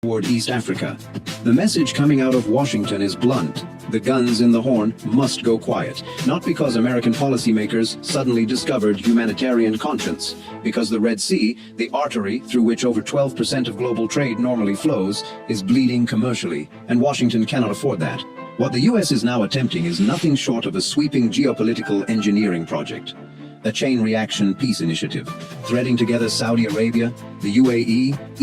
toward East Africa. The message coming out of Washington is blunt. The guns in the horn must go quiet, not because American policymakers suddenly discovered humanitarian conscience, because the Red Sea, the artery through which over twelve percent of global trade normally flows, is bleeding commercially, and Washington cannot afford that. What the U S is now attempting is nothing short of a sweeping geopolitical engineering project, a chain reaction peace initiative, threading together Saudi Arabia, the U A E,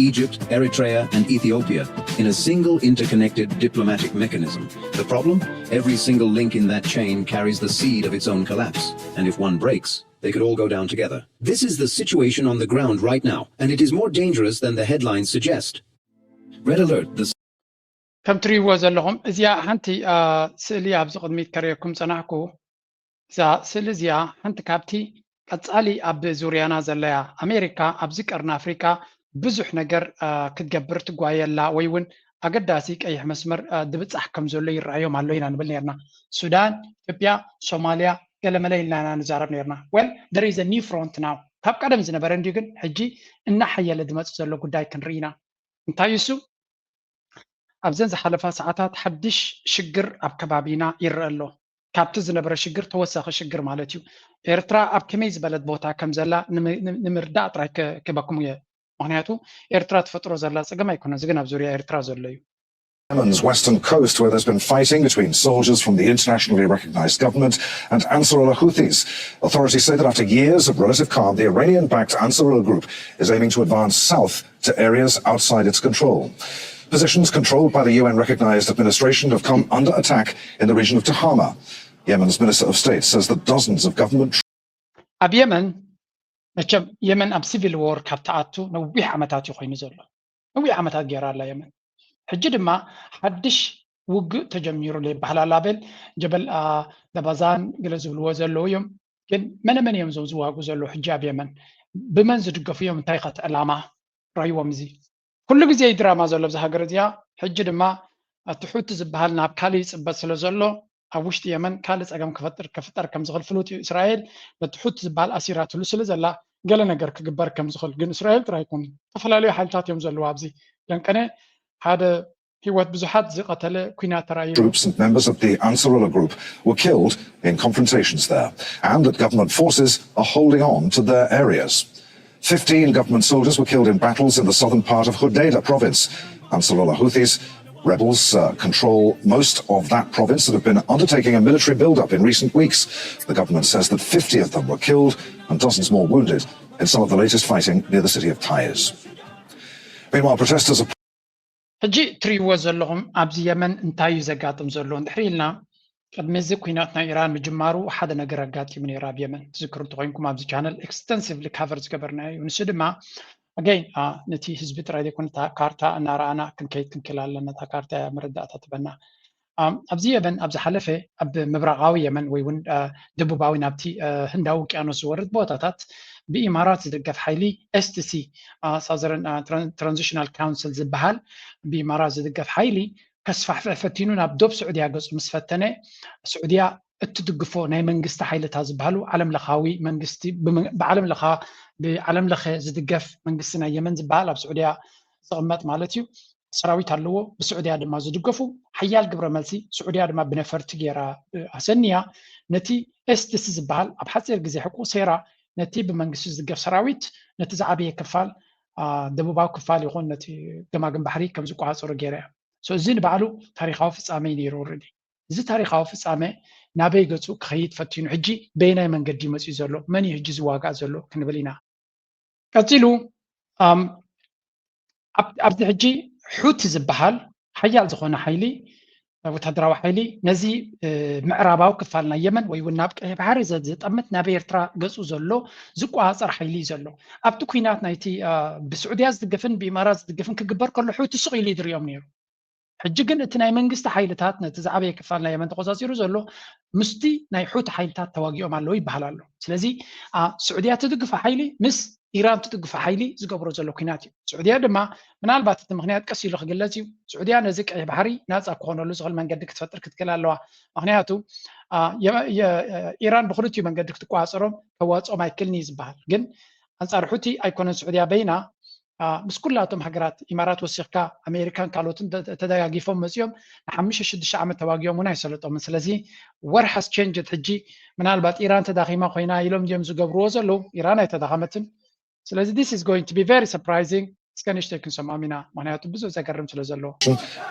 Egypt, Eritrea, and Ethiopia in a single interconnected diplomatic mechanism. The problem? Every single link in that chain carries the seed of its own collapse, and if one breaks, they could all go down together. This is the situation on the ground right now, and it is more dangerous than the headlines suggest. Red alert, the ከም ትሪእዎ ዘለኹም እዚኣ ሓንቲ ስእሊ ኣብዚ ቅድሚት ከርእየኩም ጸናሕኩ። እዛ ስእሊ እዚኣ ሓንቲ ካብቲ ቀጻሊ ኣብ ዙርያና ዘለያ ኣሜሪካ ኣብዚ ቀርኒ ኣፍሪካ ብዙሕ ነገር ክትገብር ትጓየላ ወይ እውን ኣገዳሲ ቀይሕ መስመር ድብጻሕ ከም ዘሎ ይረኣዮም ኣሎ ኢና ንብል ነርና። ሱዳን፣ ኢትዮጵያ፣ ሶማልያ ገለመለ ኢልና ኢና ንዛረብ ነርና። Well, there is a new front now። ካብ ቀደም ዝነበረ እንዲዩ ግን ሕጂ እናሓየለ ዝመጽእ ዘሎ ጉዳይ ክንርኢ ኢና። እንታይ እሱ ኣብዘን ዝሓለፋ ሰዓታት ሓድሽ ሽግር ኣብ ከባቢና ይረአ ኣሎ። ካብቲ ዝነበረ ሽግር ተወሳኺ ሽግር ማለት እዩ። ኤርትራ ኣብ ከመይ ዝበለት ቦታ ከም ዘላ ንምርዳእ ጥራይ ክበኩም እየ። ምክንያቱ ኤርትራ ትፈጥሮ ዘላ ፀገም ኣይኮነን፣ እዚ ግን ኣብ ዙርያ ኤርትራ ዘሎ እዩ። Yemen's western coast, where there's been fighting between soldiers from the internationally recognized government and Ansarullah Houthis. Authorities say that after years of relative calm, the Iranian backed Ansarullah group is aiming to advance south to areas outside its control. Positions controlled by the U N recognized administration have come under attack in the region of Tahama. Yemen's Minister of State says that dozens of government ኣብ የመን መቸም የመን ኣብ ሲቪል ዎር ካብ ተኣቱ ነዊሕ ዓመታት እዩ ኮይኑ ዘሎ። ነዊሕ ዓመታት ገይራ ኣላ የመን። ሕጂ ድማ ሓድሽ ውግእ ተጀሚሩ ኣሎ ይበሃል ኣሎ። ኣበል ጀበል ለባዛን ገለ ዝብልዎ ዘለዉ እዮም። ግን መነ መን እዮም እዞም ዝዋጉ ዘለዉ ሕጂ ኣብ የመን? ብመን ዝድገፉ እዮም? እንታይ ከት ዕላማ ረይዎም? እዚ ኩሉ ግዜ እዩ ድራማ ዘሎ ኣብዚ ሃገር እዚኣ። ሕጂ ድማ እቲ ሑቲ ዝበሃል ናብ ካልእ ይፅበት ስለ ዘሎ ኣብ ውሽጢ የመን ካልእ ፀገም ክፈጥር ከም ዝኽእል ፍሉጥ እዩ። እስራኤል ነቲ ሑቲ ዝበሃል ኣሲራትሉ ስለ ዘላ ገለ ነገር ክግበር ከም ዝኽእል ግን እስራኤል ጥራይ ኣይኮኑን፣ ዝተፈላለዩ ሓይልታት እዮም ዘለዉ ኣብዚ። ለንቀነ ሓደ ህይወት ብዙሓት ዝቐተለ ኲናት ተራእዩ። Troops and members of the Ansarullah group were killed in confrontations there, and that government forces are holding on to their areas. Fifteen government soldiers were killed in battles in the southern part of Hodeidah province. Ansarullah Houthis rebels uh, control most of that province and have been undertaking a military buildup in recent weeks. The government says that fifty of them were killed and dozens more wounded in some of the latest fighting near the city of Taiz. Meanwhile, protesters are ሕጂ ትሪእዎ ዘለኹም ኣብዚ የመን እንታይ እዩ ዘጋጥም ዘሎ እንድሕር ኢልና፣ ቅድሚ እዚ ኲናት ናይ ኢራን ምጅማሩ ሓደ ነገር ኣጋጢሙ ነይሩ ኣብ የመን። ትዝክሩ እንተኾይንኩም ኣብዚ ቻነል ኤክስተንሲቭሊ ካቨር ዝገበርናዮ እዩ። ንሱ ድማ ኣገይን ነቲ ህዝቢ ጥራይ ዘይኮነ እታ ካርታ እናረኣና ክንከይድ ክንክእል ኣለና። እታ ካርታ እያ መረዳእታ ትበና። ኣብዚ የመን ኣብ ዝሓለፈ ኣብ ምብራቓዊ የመን ወይ እውን ደቡባዊ ናብቲ ህንዳዊ ውቅያኖስ ዝወርድ ቦታታት ብኢማራት ዝድገፍ ሓይሊ ኤስቲሲ ሳዘርን ትራንዚሽናል ካውንስል ዝበሃል ብኢማራት ዝድገፍ ሓይሊ ከስፋሕፍሕ ፈቲኑ ናብ ዶብ ስዑድያ ገፁ ምስ ፈተነ ስዑድያ እትድግፎ ናይ መንግስቲ ሓይልታት ዝበሃሉ ዓለም ለኻዊ መንግስቲ ብዓለም ለኻ ብዓለም ለኸ ዝድገፍ መንግስቲ ናይ የመን ዝበሃል ኣብ ስዑድያ ዝቕመጥ ማለት እዩ። ሰራዊት ኣለዎ፣ ብስዑድያ ድማ ዝድገፉ ሓያል ግብረ መልሲ ስዑድያ ድማ ብነፈርቲ ገይራ ኣሰንያ ነቲ ኤስቲሲ ዝበሃል ኣብ ሓፂር ግዜ ሕቁ ሴራ ነቲ ብመንግስቲ ዝድገፍ ሰራዊት ነቲ ዝዓበየ ክፋል ደቡባዊ ክፋል ይኹን ነቲ ገማግም ባሕሪ ከም ዝቆፃፀሩ ገይራ እያ። እዚ ንባዕሉ ታሪካዊ ፍፃመ እዩ ነይሩ። ኦረዲ እዚ ታሪካዊ ፍፃመ ናበይ ገፁ ክኸይድ ፈቲኑ ሕጂ በየናይ መንገዲ መፅኡ ዘሎ መን እዩ ሕጂ ዝዋጋእ ዘሎ ክንብል ኢና። ቀፂሉ ኣብዚ ሕጂ ሑቲ ዝበሃል ሓያል ዝኾነ ሓይሊ ወታደራዊ ሓይሊ ነዚ ምዕራባዊ ክፋል ናይ የመን ወይ እውን ናብ ቀይሕ ባሕሪ ዝጠምት ናብ ኤርትራ ገፁ ዘሎ ዝቆፃፀር ሓይሊ እዩ ዘሎ። ኣብቲ ኲናት ናይቲ ብስዑድያ ዝድገፍን ብኢማራት ዝድገፍን ክግበር ከሎ ሑቲ ስቕ ኢሉ እዩ ዝሪኦም ነይሩ። ሕጂ ግን እቲ ናይ መንግስቲ ሓይልታት ነቲ ዝዓበየ ክፋል ናይ የመን ተቆፃፂሩ ዘሎ ምስቲ ናይ ሑቲ ሓይልታት ተዋጊኦም ኣለዉ ይበሃል ኣሎ። ስለዚ ስዑድያ ትድግፎ ሓይሊ ምስ ኢራን ትድግፎ ሓይሊ ዝገብሮ ዘሎ ኲናት እዩ። ስዑድያ ድማ ምናልባት እቲ ምኽንያት ቀስ ኢሉ ክግለፅ እዩ። ስዑድያ ነዚ ቀይሕ ባሕሪ ናፃ ክኾነሉ ዝኽእል መንገዲ ክትፈጥር ክትክእል ኣለዋ። ምክንያቱ ኢራን ብክልቲኡ መንገዲ ክትቆፃፀሮም ከዋፅኦም ኣይክእልን እዩ ዝበሃል። ግን ኣንፃር ሑቲ ኣይኮነን ስዑድያ በይና ምስ ኩላቶም ሃገራት ኢማራት ወሲኽካ ኣሜሪካን ካልኦትን ተደጋጊፎም መፂኦም ንሓሙሽተ ሽዱሽተ ዓመት ተዋጊኦም እውን ኣይሰለጦምን። ስለዚ what has changed ሕጂ ምናልባት ኢራን ተዳኺማ ኮይና ኢሎም ድዮም ዝገብርዎ ዘለዉ? ኢራን ኣይተዳኸመትን። ስለዚ this is going to be very surprising። እስከ ንእሽተይ ክንሰምዖም ኢና፣ ምክንያቱ ብዙሕ ዘገርም ስለ ዘሎ።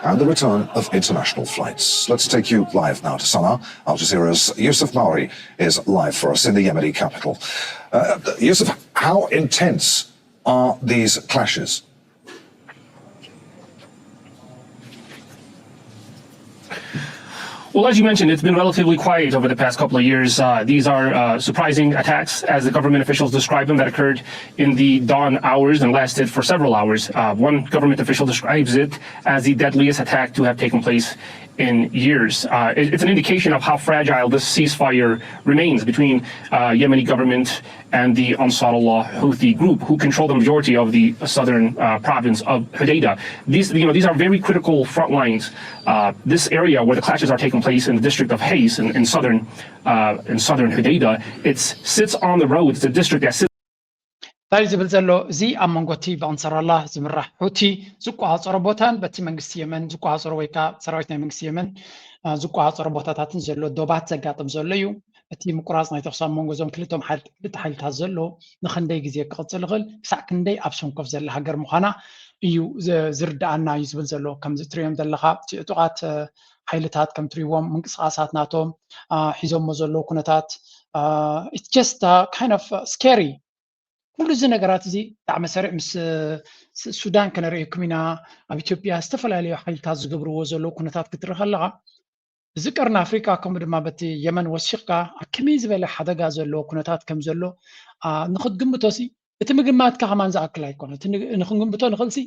And the return of international flights. Let's take you live now to Sana'a. Al Jazeera's Yusuf Mauri is live for us in the Yemeni capital. Uh, Yusuf, how intense are these clashes? Well, as you mentioned, it's been relatively quiet over the past couple of years. Uh, these are uh, surprising attacks, as the government officials describe them, that occurred in the dawn hours and lasted for several hours. Uh, one government official describes it as the deadliest attack to have taken place in years. Uh, it, it's an indication of how fragile this ceasefire remains between uh, Yemeni government and the Ansarullah Houthi group, who control the majority of the southern uh, province of Hodeidah. These, you know, these are very critical front lines. Uh, this area where the clashes are taking place in the district of Hais in, in southern uh, in southern Hodeidah, it sits on the road. It's a district that sits እንታይ ዝብል ዘሎ እዚ ኣብ መንጎ እቲ ብኣንሳራላ ዝምራሕ ሑቲ ዝቆፃፀሮ ቦታን በቲ መንግስቲ የመን ዝቆፃፀሮ ወይ ከዓ ሰራዊት ናይ መንግስቲ የመን ዝቆፃፀሮ ቦታታትን ዘሎ ዶባት ዘጋጥም ዘሎ እዩ። እቲ ምቁራፅ ናይ ተኩሲ ኣብ መንጎ እዞም ክልተ ሓይልታት ዘሎ ንክንደይ ግዜ ክቕፅል ይኽእል፣ ክሳዕ ክንደይ ኣብ ሰንኮፍ ዘላ ሃገር ምዃና እዩ ዝርድኣና እዩ ዝብል ዘሎ። ከምዚ ትሪኦም ዘለኻ እቲ ዕጡቓት ሓይልታት ከም ትሪዎም ምንቅስቃሳት ናቶም ሒዞሞ ዘለዉ ኩነታት it's just kind of scary። ኩሉ እዚ ነገራት እዚ ብጣዕሚ መሰሪዕ ምስ ሱዳን ከነርእየኩም ኢና። ኣብ ኢትዮጵያ ዝተፈላለዩ ሓይልታት ዝገብርዎ ዘለዉ ኩነታት ክትርኢ ከለኻ እዚ ቀርኒ ኣፍሪቃ ከምኡ ድማ በቲ የመን ወሲኽካ ኣብ ከመይ ዝበለ ሓደጋ ዘለዎ ኩነታት ከም ዘሎ ንክትግምቶ ሲ እቲ ምግማትካ ከማን ዝኣክል ኣይኮነ። ንክንግምቶ ንኽእል ሲ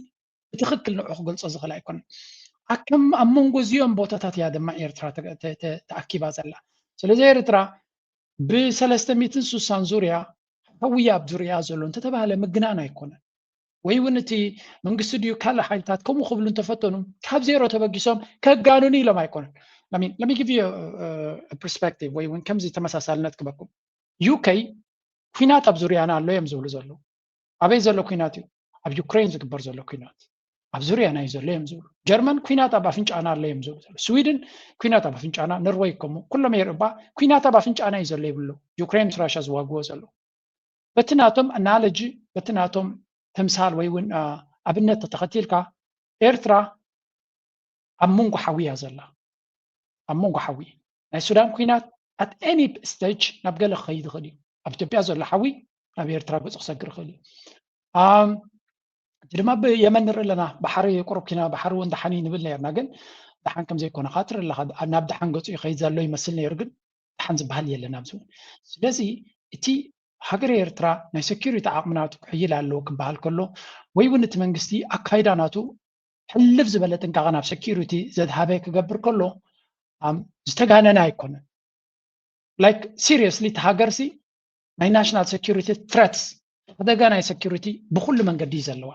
ብትኽክል ንዑ ክገልጾ ዝኽእል ኣይኮነን። ኣከም ኣብ መንጎ እዚኦም ቦታታት እያ ድማ ኤርትራ ተኣኪባ ዘላ። ስለዚ ኤርትራ ብሰለስተ ሚእትን ስሳን ዙርያ ሓዊ ኣብ ዙርያ ዘሎ እንተተባህለ ምግናን ኣይኮነን። ወይ እውን እቲ መንግስቲ ድዩ ካልእ ሓይልታት ከምኡ ክብሉ እንተፈተኑ ካብ ዜሮ ተበጊሶም ከጋንኑ ኢሎም ኣይኮነን። Let me give you a perspective ወይ እውን ከምዚ ተመሳሳልነት ክበኩም። ዩኬ ኩናት ኣብ ዙርያና ኣሎ እዮም ዝብሉ ዘለዉ። ኣበይ ዘሎ ኩናት እዩ? ኣብ ዩክሬን ዝግበር ዘሎ ኩናት ኣብ ዙርያና እዩ ዘሎ እዮም ዝብሉ። ጀርመን ኩናት ኣብ ኣፍንጫና ኣሎ እዮም ዝብሉ ዘለዉ። ስዊድን ኩናት ኣብ ኣፍንጫና፣ ኖርወይ ከምኡ። ኩሎም የርእባ ኩናት ኣብ ኣፍንጫና እዩ ዘሎ ይብሉ። ዩክሬን ምስ ራሻ ዝዋግዎ ዘለዉ በቲ ናቶም ኣናሎጂ በቲ ናቶም ተምሳል ወይ እውን ኣብነት ተተኸቲልካ ኤርትራ ኣብ መንጎ ሓዊ እያ ዘላ። ኣብ መንጎ ሓዊ ናይ ሱዳን ኩናት at any stage ናብ ገለ ክኸይድ ይኽእል እዩ። ኣብ ኢትዮጵያ ዘሎ ሓዊ ናብ ኤርትራ ገፁ ክሰግር ይኽእል እዩ። እቲ ድማ ብየመን ንርኢ ኣለና። ባሕሪ ቁሩብ ኪና ባሕሪ እውን ደሓን እዩ ንብል ነርና፣ ግን ደሓን ከም ዘይኮነ ከዓ ትርኢ ኣለኻ። ናብ ደሓን ገፁ ይኸይድ ዘሎ ይመስል ነይሩ፣ ግን ደሓን ዝበሃል የለን ኣብዚ እውን። ስለዚ እቲ ሃገረ ኤርትራ ናይ security ዓቕሚ ናቱ ክሕይል ኣለዎ ክበሃል ከሎ ወይ እውን እቲ መንግስቲ ኣካይዳ ናቱ ሕልፍ ዝበለ ጥንቃቐ ናብ security ዘድሃበ ክገብር ከሎ ዝተጋነነ ኣይኮነን። Like seriously እቲ ሃገርሲ ናይ national security threats ሓደጋ ናይ security ብኩሉ መንገዲ እዩ ዘለዋ።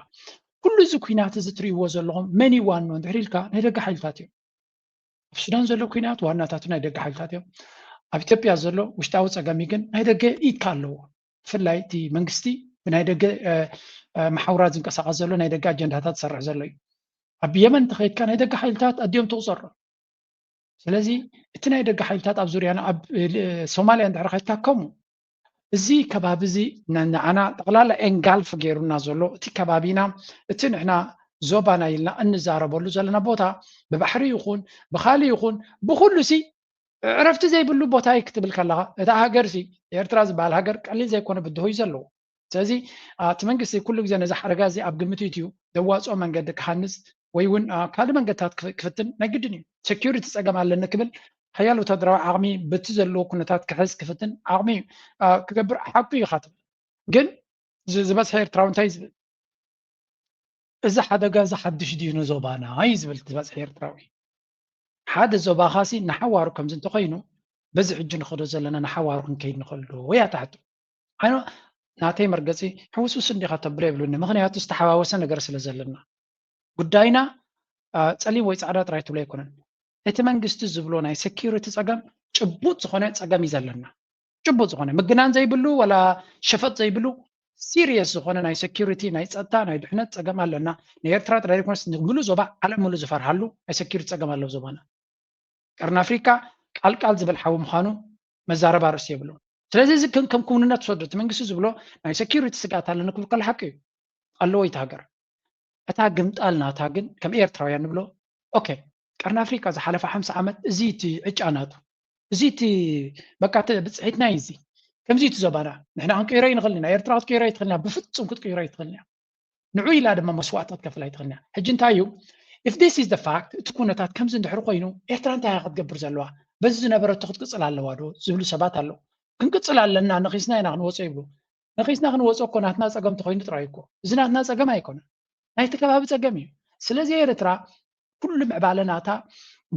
ኩሉ እዚ ኩናት እዚ ትሪእዎ ዘለኹም መን እዩ ዋንኡ እንድሕር ኢልካ ናይ ደገ ሓይልታት እዮም። ኣብ ሱዳን ዘሎ ኩናት ዋናታቱ ናይ ደገ ሓይልታት እዮም። ኣብ ኢትዮጵያ ዘሎ ውሽጣዊ ፀገም እዩ፣ ግን ናይ ደገ ኢድካ ኣለዎ። ብፍላይ እቲ መንግስቲ ብናይ ደገ መሓውራት ዝንቀሳቐስ ዘሎ ናይ ደገ ኣጀንዳታት ዝሰርሕ ዘሎ እዩ። ኣብ የመን እንተኸይድካ ናይ ደገ ሓይልታት ኣድዮም ትቑፀሮ። ስለዚ እቲ ናይ ደገ ሓይልታት ኣብ ዙርያና ኣብ ሶማልያ እንድሕር ከይድካ ከምኡ። እዚ ከባቢ እዚ ንዓና ጠቕላላ engulf ገይሩና ዘሎ እቲ ከባቢና እቲ ንሕና ዞባና ኢልና እንዛረበሉ ዘለና ቦታ ብባሕሪ ይኹን ብኻልእ ይኹን ብኩሉ ሲ ዕረፍቲ ዘይብሉ ቦታ እዩ ክትብል ከለኻ እታ ሃገር ሲ ኤርትራ ዝበሃል ሃገር ቀሊል ዘይኮነ ብድሆ እዩ ዘለዎ። ስለዚ እቲ መንግስቲ ኩሉ ግዜ ነዚ ሓደጋ እዚ ኣብ ግምት ኢትዩ ዘዋፅኦ መንገዲ ክሃንፅ ወይ እውን ካልእ መንገድታት ክፍትን ናይ ግድን እዩ። Security ፀገም ኣለኒ ክብል ሓያል ወታደራዊ ዓቕሚ በቲ ዘለዎ ኩነታት ክሕዝ ክፍትን ዓቕሚ ክገብር ሓቂ እዩ ኢኻ ትብል። ግን ዝበዝሐ ኤርትራዊ እንታይ ዝብል እዚ ሓደጋ እዚ ሓድሽ ድዩ ንዞባና እዩ ዝብል ዝበዝሐ ኤርትራዊ። ሓደ ዞባኻሲ ንሓዋሩ ከምዚ እንተኮይኑ በዚ ሕጂ ንኸዶ ዘለና ንሓዋሩ ክንከይድ ንኸልዶ ወይ ኣታሕቱ ኣነ ናተይ መርገፂ ሕውስውስ እንዲኻ ተብሎ የብሉኒ። ምክንያቱ ዝተሓዋወሰ ነገር ስለ ዘለና ጉዳይና ፀሊም ወይ ፃዕዳ ጥራይ ትብሎ ኣይኮነን። እቲ መንግስቲ ዝብሎ ናይ security ፀገም ጭቡጥ ዝኾነ ፀገም እዩ ዘለና። ጭቡጥ ዝኾነ ምግናን ዘይብሉ ወላ ሸፈጥ ዘይብሉ serious ዝኾነ ናይ security፣ ናይ ጸጥታ፣ ናይ ድሕነት ጸገም ኣለና። ናይ ኤርትራ ጥራይ ዘይኮነስ ንሙሉእ ዞባ፣ ዓለም ሙሉእ ዝፈርሃሉ ናይ security ጸገም ኣሎ ዞባና። ቀርኒ ኣፍሪካ ቃልቃል ዝበልሓዊ ምዃኑ መዛረባ ርእሲ የብሉን። ስለዚ እዚ ከም ከም ክውንነት ትወስዶ፣ እቲ መንግስቲ ዝብሎ ናይ security ስግኣት ኣለኒ ክብል ከሎ ሓቂ እዩ፣ ኣለዎ እቲ ሃገር። እታ ግምጣል ናታ ግን ከም ኤርትራውያን ንብሎ፣ ኦኬ፣ ቀርኒ ኣፍሪካ ዝሓለፈ ሓምሳ ዓመት እዚ እቲ ዕጫ ናቱ፣ እዚ እቲ በቃ እቲ ብፅሒትና እዩ፣ እዚ ከምዚ እቲ ዞባና ንሕና ክንቅይሮ ይንኽእል ኢና፣ ኤርትራ ክትቅይሮ ይትኽእል ኢና፣ ብፍፁም ክትቅይሮ ይትኽእል ኢና። ንዑ ኢላ ድማ መስዋእቲ ክትከፍል ኣይትኽእልን እያ። ሕጂ እንታይ እዩ? If this is the fact፣ እቲ ኩነታት ከምዚ እንድሕር ኮይኑ፣ ኤርትራ እንታይ እያ ክትገብር ዘለዋ? በዚ ዝነበረቶ ክትቅፅል ኣለዋ ዶ ዝብሉ ሰባት ኣለዉ። ክንቅፅል ኣለና፣ ነኺስና ኢና ክንወፆ ይብሉ። ነኺስና ክንወፆ እኮ ናትና ፀገም ተኮይኑ ጥራይ እኮ። እዚ ናትና ፀገም ኣይኮነን። ናይቲ ከባቢ ፀገም እዩ። ስለዚ ኤርትራ ኩሉ ምዕባለ ናታ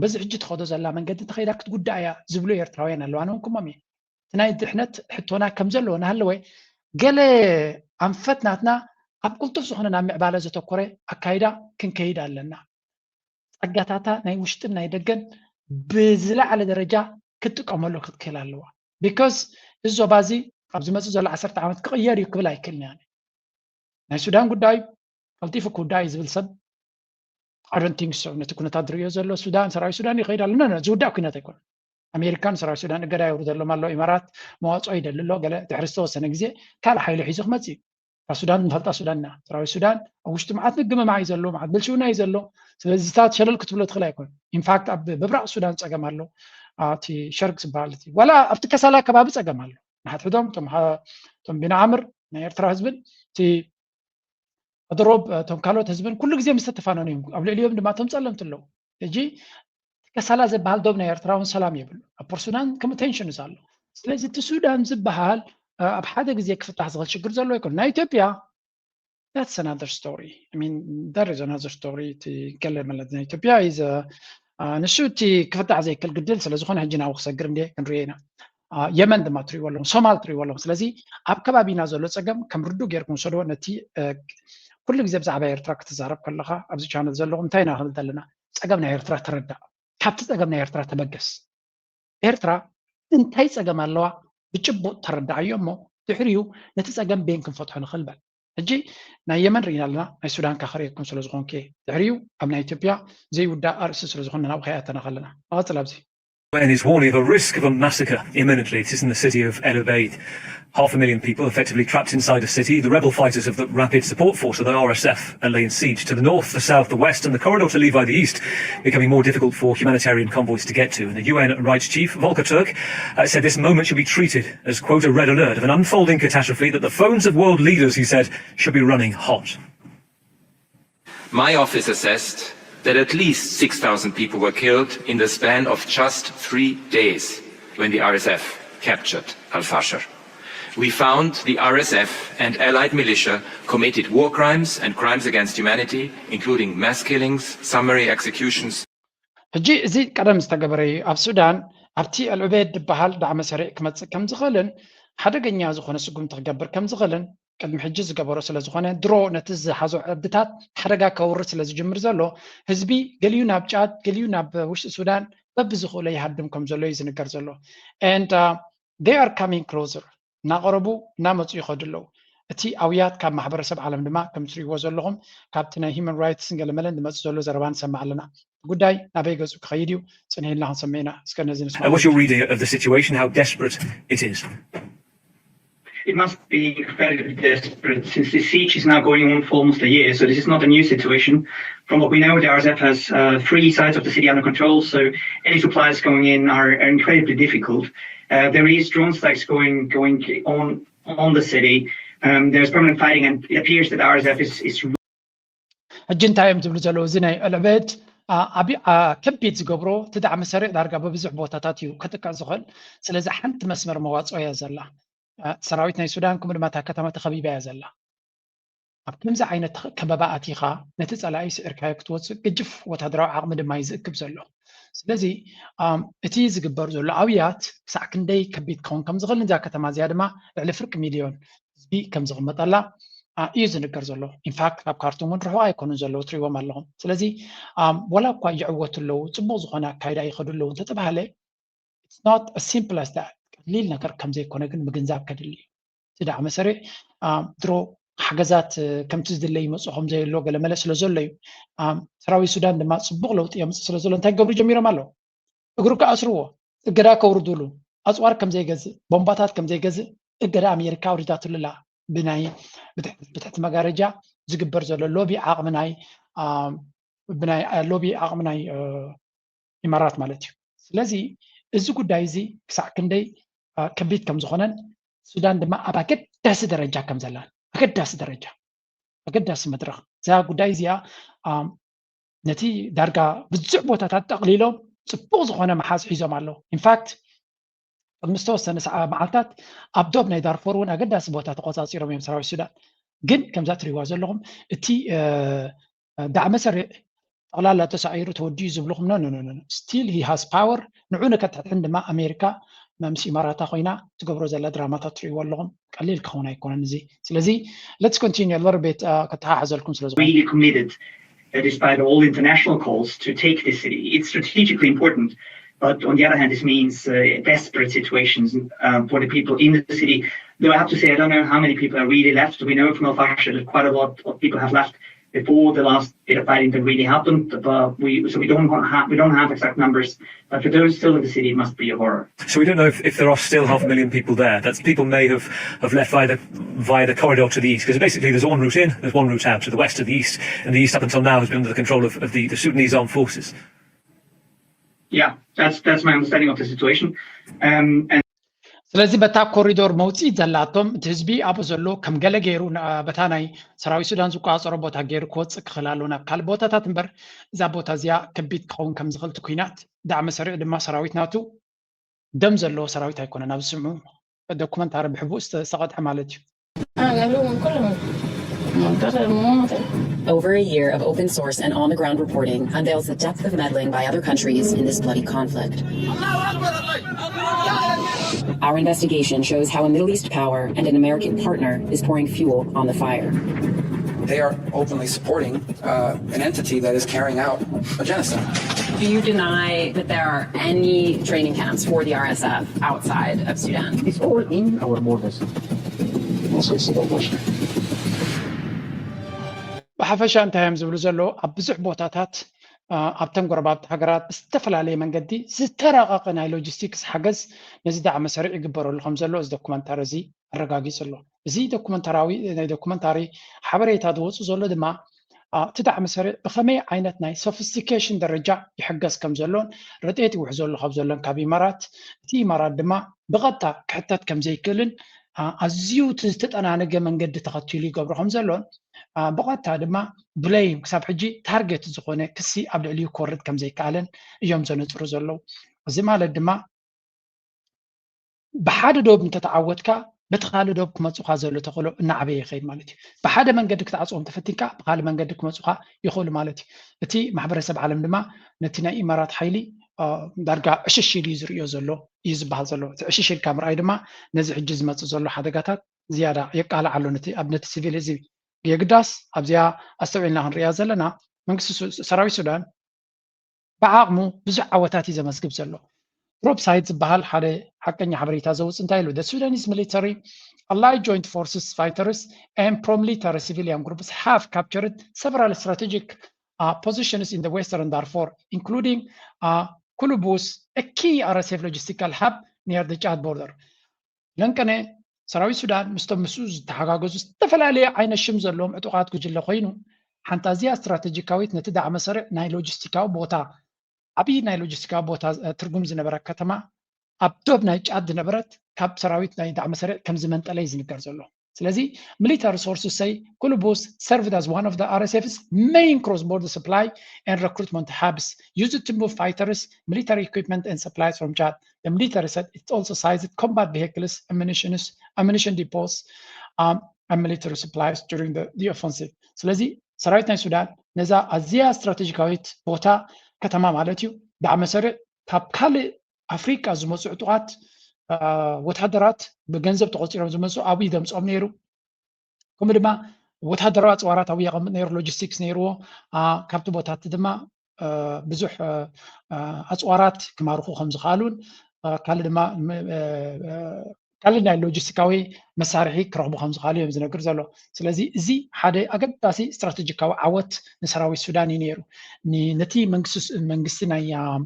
በዚ ሕጂ ትኸዶ ዘላ መንገዲ እንተኸይዳ ክትጉዳእ እያ ዝብሉ ኤርትራውያን ኣለዉ። ኣነ እውን ክሞም እየ። እቲ ናይ ድሕነት ሕቶና ከም ዘለዎ እናሃለወ፣ ገለ ኣንፈት ናትና ኣብ ቅልጡፍ ዝኾነ ናብ ምዕባለ ዘተኮረ ኣካይዳ ክንከይድ ኣለና። ጸጋታታ ናይ ውሽጥን ናይ ደገን ብዝለዓለ ደረጃ ክትጥቀመሉ ክትክእል ኣለዋ። Because እዚ ዞባ እዚ ኣብ ዝመጽእ ዘሎ ዓሰርተ ዓመት ክቕየር እዩ ክብል ኣይክእልን እየ። ናይ ሱዳን ጉዳይ ቀልጢፉ ክውዳእ እዩ ዝብል ሰብ I don't think so። ነቲ ኩነታት ዝርእዮ ዘሎ ሱዳን፣ ሰራዊት ሱዳን ይኸይድ ኣሎ። ነ ዝውዳእ ኩነት ኣይኮነን። ኣሜሪካን ሰራዊት ሱዳን እገዳ የውርደሎም ኣሎ። ኢማራት መዋፅኦ ይደሊ ኣሎ። ገለ ድሕሪ ዝተወሰነ ግዜ ካልእ ሓይሊ ሒዙ ክመፅእ እዩ። እታ ሱዳን ንፈልጣ ሱዳን ኢና። ሰራዊት ሱዳን ኣብ ውሽጡ መዓት ምግምማዕ እዩ ዘሎ፣ መዓት ብልሽውና እዩ ዘሎ። ስለዚ እታ ሸለል ክትብሎ ትኽእል ኣይኮነን። ኢንፋክት ኣብ ምብራቕ ሱዳን ፀገም ኣሎ። እቲ ሸርግ ዝበሃል እቲ ዋላ ኣብቲ ከሳላ ከባቢ ፀገም ኣሎ። ንሓድሕዶም እቶም ቢንዓምር ናይ ኤርትራ ህዝብን እቲ ኣድሮብ እቶም ካልኦት ህዝብን ኩሉ ግዜ ምስ ተተፋነኑ እዮም። ኣብ ልዕሊኦም ድማ እቶም ጸለምቲ ኣለዉ። ሕጂ ከሳላ ዝበሃል ዶብ ናይ ኤርትራ እውን ሰላም የብሉ። ኣብ ፖርት ሱዳን ከምኡ ቴንሽንስ ኣሎ። ስለዚ እቲ ሱዳን ዝበሃል ኣብ ሓደ ግዜ ክፍታሕ ዝኽእል ሽግር ዘሎ ኣይኮነ። ናይ ኢትዮጵያ that's another story. I mean, that is another story. እቲ ገለ ማለት ናይ ኢትዮጵያ is ንሱ እቲ ክፍታሕ ዘይክእል ግድል ስለ ዝኾነ ሕጂ ናብኡ ክሰግር እንደ ክንሪኦ ኢና። የመን ድማ ትሪእዎ ኣለኹም፣ ሶማል ትሪእዎ ኣለኹም። ስለዚ ኣብ ከባቢና ዘሎ ፀገም ከም ርዱእ ጌርኩም ውሰድዎ። ነቲ ኩሉ ግዜ ብዛዕባ ኤርትራ ክትዛረብ ከለኻ ኣብዚ ቻነል ዘለኹም እንታይ ኢና ክንብል ዘለና? ፀገም ናይ ኤርትራ ተረዳእ። ካብቲ ፀገም ናይ ኤርትራ ተበገስ። ኤርትራ እንታይ ፀገም ኣለዋ ብጭቡጥ ተረዳኣዮ እሞ ድሕሪኡ ነቲ ፀገም ቤን ክንፈትሖ ንኽእል በል። ሕጂ ናይ የመን ርኢና ኣለና፣ ናይ ሱዳን ካ ክርእየኩም ስለ ዝኾንኩ እየ። ድሕሪኡ ኣብ ናይ ኢትዮጵያ ዘይውዳእ ኣርእስቲ ስለ ዝኾነ ናብኡ ከይኣተና ከለና ንቐፅል። ኣብዚ U N is warning of a risk of a massacre imminently. It is in the city of El Obeid. Half a million people effectively trapped inside a city. The rebel fighters of the Rapid Support Force, or the R S F, are laying siege to the north, the south, the west, and the corridor to Levi, the east, becoming more difficult for humanitarian convoys to get to. And the U N rights chief, Volker Turk, uh, said this moment should be treated as, quote, a red alert of an unfolding catastrophe, that the phones of world leaders, he said, should be running hot. My office assessed that at least six thousand people were killed in the span of just three days when the R S F captured Al Fasher. We found the R S F and allied militia committed war crimes and crimes against humanity, including mass killings, summary executions. ሕጂ እዚ ቀደም ዝተገበረ እዩ። ኣብ ሱዳን ኣብቲ ኣልዑቤድ ዝበሃል ዳዕመ ሰሪዕ ክመጽእ ከም ዝኽእልን ሓደገኛ ዝኾነ ስጉምቲ ክገብር ከም ዝኽእልን ቅድሚ ሕጂ ዝገበሮ ስለ ዝኾነ ድሮ ነቲ ዝሓዞ ዕርድታት ሓደጋ ከውርድ ስለ ዝጅምር ዘሎ ህዝቢ ገሊኡ ናብ ጫድ ገሊኡ ናብ ውሽጢ ሱዳን በብዝኽእሎ ይሃድም ከም ዘሎ እዩ ዝንገር ዘሎ። And they are coming closer. እናቐረቡ እናመፁ ይኸዱ ኣለዉ። እቲ ኣውያት ካብ ማሕበረሰብ ዓለም ድማ ከም ትሪእዎ ዘለኹም ካብቲ ናይ ሂማን ራይትስን ገለመለን ዝመፁ ዘሎ ዘረባ ንሰምዕ ኣለና። ጉዳይ ናበይ ገፁ ክኸይድ እዩ? ፅንሕ ኢልና ክንሰምዕ ኢና። እስከ ነዚ ንስማ። What's your reading of the situation, how desperate it is? It must be incredibly desperate since the siege is now going on for almost a year. So this is not a new situation. From what we know, the R S F has uh, three sides of the city under control. So any supplies coming in are, are incredibly difficult. Uh, there is drone strikes going going on on the city. Um, there's permanent fighting, and it appears that the R S F is, is ሕጂ እንታይ እዮም ዝብሉ ዘለዉ? እዚ ናይ ዕልዕበት ከቢድ ዝገብሮ እቲ ዳዕሚ ሰሪዕ ዳርጋ በብዙሕ ቦታታት እዩ ክጥቀስ ዝኽእል። ስለዚ ሓንቲ መስመር መዋፅኦ እያ ዘላ። ሰራዊት ናይ ሱዳን ከምኡ ድማ እታ ከተማ ተኸቢባ እያ ዘላ። ኣብ ከምዚ ዓይነት ከበባ ኣቲኻ ነቲ ጸላኢ ስዒርካዮ ክትወጽእ ግጅፍ ወታደራዊ ዓቕሚ ድማ እዩ ዝእክብ ዘሎ። ስለዚ እቲ ዝግበር ዘሎ ኣውያት ክሳዕ ክንደይ ከቢድ ክኸውን ከም ዝኽእል እዛ ከተማ እዚኣ ድማ ልዕሊ ፍርቂ ሚልዮን ህዝቢ ከም ዝቕመጠላ እዩ ዝንገር ዘሎ። ኢንፋክት ካብ ካርቱም እውን ርሑቕ ኣይኮኑን ዘለዉ፣ ትሪእዎም ኣለኹም። ስለዚ ወላ እኳ ይዕወቱ ኣለዉ፣ ጽቡቕ ዝኾነ ኣካይዳ ይኸዱ ኣለዉ እንተተባህለ it's not as simple as that። ቀሊል ነገር ከም ዘይኮነ ግን ምግንዛብ ከድሊ እዩ። እቲ ዳዕመ ሰሪዕ ድሮ ሓገዛት ከምቲ ዝድለ ይመፁ ከም ዘየሎ ገለመለ ስለ ዘሎ እዩ። ሰራዊት ሱዳን ድማ ፅቡቕ ለውጢ የምፅእ ስለ ዘሎ እንታይ ክገብሩ ጀሚሮም ኣለዉ? እግሩ ክኣስርዎ፣ እገዳ ከውርዱሉ፣ ኣፅዋር ከም ዘይገዝእ፣ ቦምባታት ከም ዘይገዝእ እገዳ ኣሜሪካ ኣውሪዳትሉ ኣላ። ብናይ ብትሕቲ መጋረጃ ዝግበር ዘሎ ሎቢ ዓቕሚ ናይ ብናይ ሎቢ ዓቕሚ ናይ ኢማራት ማለት እዩ። ስለዚ እዚ ጉዳይ እዚ ክሳዕ ክንደይ ከቢድ ከም ዝኾነን ሱዳን ድማ ኣብ ኣገዳሲ ደረጃ ከም ዘላን ኣገዳሲ ደረጃ ኣገዳሲ መድረኽ እዛ ጉዳይ እዚኣ ነቲ ዳርጋ ብዙሕ ቦታታት ጠቕሊሎም ፅቡቕ ዝኾነ መሓዝ ሒዞም ኣለዉ። ኢንፋክት ቅድሚ ዝተወሰነ መዓልታት ኣብ ዶብ ናይ ዳርፎር እውን ኣገዳሲ ቦታ ተቆፃፂሮም እዮም ሰራዊት ሱዳን። ግን ከምዛ ትሪዋ ዘለኹም እቲ ዳዕመ ሰሪዕ ጠቕላላ ተሳዒሩ ተወዲኡ ዝብልኹም no no no still he has power። ንዑ ንከትሕን ድማ ኣሜሪካ ምስ ኢማራታ ኮይና ትገብሮ ዘላ ድራማታት ትሪእዎ ኣለኹም። ቀሊል ክኸውን ኣይኮነን እዚ። ስለዚ let's continue a little bit ከተሓሓዘልኩም ስለ ዝኾነ really committed uh, despite all international calls to take this city. It's strategically important. But on the other hand, this means uh, desperate situations uh, for the people in the city. Though I have to say, I don't know how many people are really left. We know from El Fasher that quite a lot of people have left before the last bit of fighting that really happened. But we so we don't have we don't have exact numbers. But for those still in the city, it must be a horror. So we don't know if, if there are still half a million people there. That's people may have, have left via the via the corridor to the east, because basically there's one route in, there's one route out, to the west, to the east, and the east up until now has been under the control of, of the, the Sudanese armed forces. Yeah, that's that's my understanding of the situation. Um, and ስለዚ በታ ኮሪዶር መውፅኢት ዘላቶም እቲ ህዝቢ ኣብኡ ዘሎ ከም ገለ ገይሩ በታ ናይ ሰራዊት ሱዳን ዝቆፃፀሮ ቦታ ገይሩ ክወፅእ ክኽእል ኣለዎ ናብ ካልእ ቦታታት እምበር እዛ ቦታ እዚኣ ከቢድ ክኸውን ከም ዝኽእል እቲ ኩናት ዳዕመ ሰሪዕ ድማ ሰራዊት ናቱ ደም ዘለዎ ሰራዊት ኣይኮነን። ኣብዚ ስምዑ ዶኩመንታሪ ብሕቡእ ዝተቐድሐ ማለት እዩ። Over a year of open source and on the ground reporting unveils the depth of meddling by other countries in this bloody conflict. Our investigation shows how a Middle East power and an American partner is pouring fuel on the fire. They are openly supporting uh, an entity that is carrying out a genocide. Do you deny that there are any training camps for the R S F outside of Sudan? It's all in our borders. ብሓፈሻ እንታይ እዮም ዝብሉ ዘለዉ ኣብ ብዙሕ ቦታታት ኣብተን ጎረባብቲ ሃገራት ብዝተፈላለየ መንገዲ ዝተራቐቐ ናይ ሎጂስቲክስ ሓገዝ ነዚ ዳዕመ ሰሪዕ ይግበረሉ ከም ዘሎ እዚ ዶኩመንታሪ እዚ ኣረጋጊጹ ኣሎ። እዚ ዶኩመንታራዊ ናይ ዶኩመንታሪ ሓበሬታ ዝወፁ ዘሎ ድማ እቲ ዳዕመ ሰሪዕ ብኸመይ ዓይነት ናይ ሶፊስቲኬሽን ደረጃ ይሕገዝ ከም ዘሎን ረድኤት ይውሕዘሉ ካብ ዘሎን ካብ ኢማራት እቲ ኢማራት ድማ ብቐጥታ ክሕተት ከም ዘይክእልን ኣዝዩ እቲ ዝተጠናነገ መንገዲ ተኸቲሉ ይገብሮ ከም ዘሎን ብቐጥታ ድማ ብለይም ክሳብ ሕጂ ታርጌት ዝኾነ ክሲ ኣብ ልዕሊኡ ክወርድ ከም ዘይከኣለን እዮም ዘነፅሩ ዘለዉ። እዚ ማለት ድማ ብሓደ ዶብ እንተተዓወትካ በቲ ካልእ ዶብ ክመፁካ ዘሎ ተኽእሎ እናዓበየ ይኸይድ ማለት እዩ። ብሓደ መንገዲ ክትዓፅዎም ተፈቲንካ ብካልእ መንገዲ ክመፁካ ይኽእሉ ማለት እዩ። እቲ ማሕበረሰብ ዓለም ድማ ነቲ ናይ ኢማራት ሓይሊ ዳርጋ ዕሽሽ ኢሉ እዩ ዝርእዮ ዘሎ እዩ ዝበሃል ዘሎ። እቲ ዕሽሽ ኢልካ ምርኣይ ድማ ነዚ ሕጂ ዝመፅእ ዘሎ ሓደጋታት ዝያዳ የቃልዕ ኣሎ ነቲ ኣብ ነቲ ሲቪል ህዝቢ። የግዳስ ኣብዚኣ ኣስተውዒልና ክንርእያ ዘለና መንግስቲ ሰራዊት ሱዳን ብዓቕሙ ብዙሕ ዓወታት እዩ ዘመዝግብ ዘሎ። ድሮፕ ሳይት ዝበሃል ሓደ ሓቀኛ ሓበሬታ ዘውፅ እንታይ ኢሉ The Sudanese military allied joint forces fighters and pro-military civilian groups have captured several strategic uh, positions in the western Darfur including uh, Kulubus, a key R S F logistical hub near the Chad border. ለንቀነ ሰራዊት ሱዳን ምስቶም ምስኡ ዝተሓጋገዙ ዝተፈላለየ ዓይነት ሽም ዘለዎም ዕጡቓት ጉጅለ ኮይኑ ሓንቲ ኣዝያ ስትራቴጂካዊት ነቲ ዳዕመ ሰሪዕ ናይ ሎጂስቲካዊ ቦታ ዓብዪ ናይ ሎጂስቲካዊ ቦታ ትርጉም ዝነበራ ከተማ ኣብ ዶብ ናይ ጫድ ዝነበረት ካብ ሰራዊት ናይ ዳዕመ ሰሪዕ ከም ዝመንጠለ እዩ ዝንገር ዘሎ። ስለዚ military sources say Kulubus served as one of the R S F's main cross-border supply and recruitment hubs, used to move fighters, military equipment and supplies from Chad. The military said it also seized combat vehicles, ammunitions, ammunition depots, um, and military supplies during the, the offensive. ስለዚ ሰራዊት ናይ ሱዳን ነዛ ኣዝያ ስትራቴጂካዊት ቦታ ከተማ ማለት እዩ ዳዕመ ሰሪዕ ካብ ካልእ ኣፍሪቃ ዝመፁ ዕጡቓት ወታደራት ብገንዘብ ተቆፂሮም ዝመፁ ኣብኡ ደምፆም ነይሩ። ከምኡ ድማ ወታደራዊ ኣፅዋራት ኣብኡ የቐምጥ ነይሩ፣ ሎጂስቲክስ ነይርዎ። ካብቲ ቦታቲ ድማ ብዙሕ ኣፅዋራት ክማርኹ ከም ዝኽኣሉን ካልእ ድማ ካልእ ናይ ሎጂስቲካዊ መሳርሒ ክረኽቡ ከም ዝኽኣሉ እዮም ዝነግር ዘሎ። ስለዚ እዚ ሓደ ኣገዳሲ ስትራቴጂካዊ ዓወት ንሰራዊት ሱዳን እዩ ነይሩ። ን- ነቲ መንግስቲ ስ- መንግስቲ ናይ ኣ-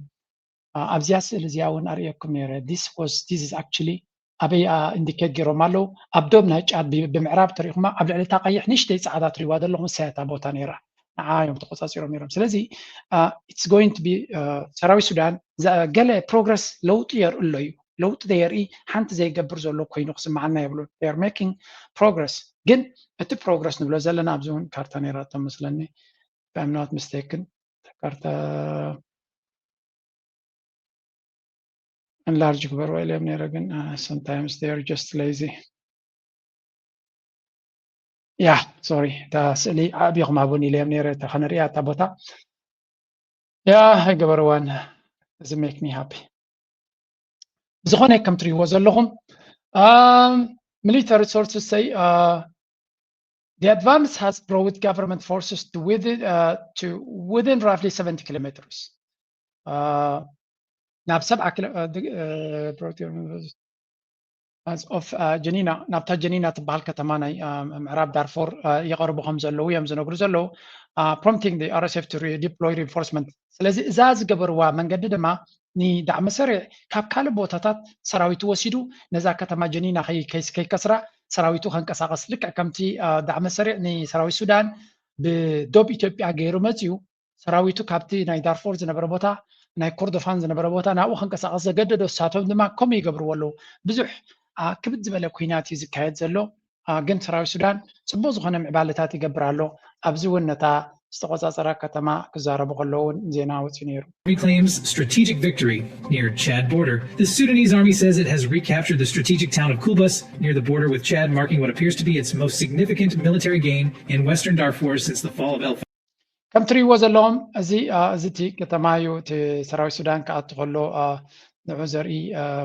ኣብዚኣ ስእሊ እዚኣ እውን ኣርእየኩም ነይረ። This was this is actually ኣበይ ኢንዲኬት ገይሮም ኣለዉ። ኣብ ዶብ ናይ ጫድ ብ- ብምዕራብ ተሪእኹማ ኣብ ልዕሊ እታ ቀይሕ ንእሽተይ ፃዕዳ ትሪእዋ ዘለኹም እሳያ እታ ቦታ ነይራ። ንዓ እዮም ተቆፃፂሮም ነይሮም። ስለዚ it's going to be ሰራዊት ሱዳን ገለ ፕሮግረስ ለውጢ የርኢ ኣሎ እዩ። ለውጢ ዘየርኢ ሓንቲ ዘይገብር ዘሎ ኮይኑ ክስምዓና የብሉን። They are making progress ግን እቲ ፕሮግረስ ንብሎ ዘለና ኣብዚ እውን ካርታ ነይራቶ መስለኒ። If I'm not mistaken ካርታ enlarge ግበርዋ ኢሎም ነይረ ግን sometimes they are just lazy. Yeah sorry እታ ስእሊ ኣዕቢኹም ሃቡኒ ኢለዮም ነይረ እታ ከነሪኣ እታ ቦታ። Yeah ኣይገበርዋን። እዚ make me happy። ዝኾነ ከም ትሪእዎ ዘለኹም military sources say the advance has brought government forces to within, uh, to within roughly seventy kilometers. Uh, ናብ ሰብዓ ኪሎ of ጀኒና ናብታ ጀኒና ትበሃል ከተማ ናይ ምዕራብ ዳርፎር ይቐርቡ ከም ዘለዉ እዮም ዝነግሩ ዘለዉ። Prompting the R S F to redeploy reinforcement ስለዚ እዛ ዝገበርዋ መንገዲ ድማ ንዳዕመ ሰሪዕ ካብ ካልእ ቦታታት ሰራዊቱ ወሲዱ ነዛ ከተማ ጀኒና ከይከስራ ሰራዊቱ ከንቀሳቀስ ልክዕ ከምቲ ዳዕመ ሰሪዕ ንሰራዊት ሱዳን ብዶብ ኢትዮጵያ ገይሩ መፅዩ ሰራዊቱ ካብቲ ናይ ዳርፎር ዝነበረ ቦታ ናይ ኮርዶፋን ዝነበረ ቦታ ናብኡ ከንቀሳቀስ ዘገደዶ እሳቶም ድማ ከምኡ ይገብርዎ ኣለዉ። ብዙሕ ክብድ ዝበለ ኩናት እዩ ዝካየድ ዘሎ። ግን ሰራዊት ሱዳን ፅቡቅ ዝኾነ ምዕባለታት ይገብር ኣሎ። ኣብዚ እውን ነታ ዝተቆፃፀራ ከተማ ክዛረቡ ከለዉ እውን ዜና ወፂኡ ነይሩ። Reclaims strategic victory near Chad border. The Sudanese army says it has recaptured the strategic town of Kubas near the border with Chad, marking what appears to be its most significant military gain in western Darfur since the fall of El ከም ትሪእዎ ዘለኹም እዚ እዚ እቲ ከተማ እዩ። እቲ ሰራዊት ሱዳን ክኣቱ ከሎ ንዑ ዘርኢ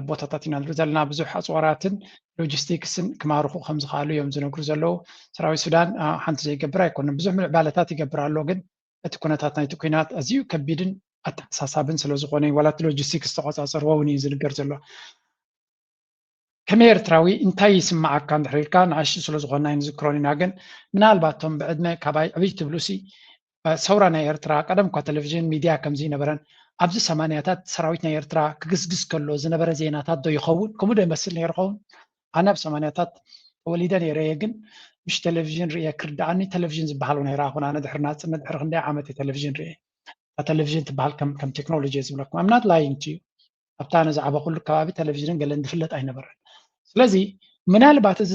ቦታታት ኢና ንርኢ ዘለና። ብዙሕ ኣፅዋራትን ሎጂስቲክስን ክማርኹ ከም ዝኽኣሉ እዮም ዝነግሩ ዘለዉ። ሰራዊት ሱዳን ሓንቲ ዘይገብር ኣይኮነን። ብዙሕ ምዕባለታት ይገብር ኣሎ፣ ግን እቲ ኩነታት ናይቲ ኩናት ኣዝዩ ከቢድን ኣተሓሳሳብን ስለ ዝኾነ እዩ። ዋላ እቲ ሎጂስቲክስ ዝተቆፃፀርዎ እውን እዩ ዝንገር ዘሎ። ከም ኤርትራዊ እንታይ ይስምዓካ እንድሕር ኢልካ ንኣሽቱ ስለ ዝኾንና ኣይንዝክሮን ኢና፣ ግን ምናልባት እቶም ብዕድመ ካባይ ዕብይ ትብሉ ሲ ሰውራ ናይ ኤርትራ ቀደም እኳ ቴሌቪዥን ሚድያ ከምዚ ይነበረን ኣብዚ ሰማንያታት ሰራዊት ናይ ኤርትራ ክግስግስ ከሎ ዝነበረ ዜናታት ዶ ይኸውን? ከምኡ ዶ ይመስል ነይሩ ኸውን? ኣነ ኣብ ሰማንያታት ተወሊደ ነይረ እየ፣ ግን ምሽ ቴሌቪዥን ርእየ ክርድኣኒ ቴሌቪዥን ዝበሃል እውን ኣይረኣኹን። ኣነ ድሕሪ ናጽነት ድሕሪ ክንደይ ዓመት እየ ቴሌቪዥን ርእየ። እታ ቴሌቪዥን ትበሃል ከም ከም ቴክኖሎጂ እየ ዝብለኩም። I'm not lying to you። ኣብታ ኣነ ዝዓበኹሉ ከባቢ ቴሌቪዥንን ገለን ዝፍለጥ ኣይነበረን። ስለዚ ምናልባት እዚ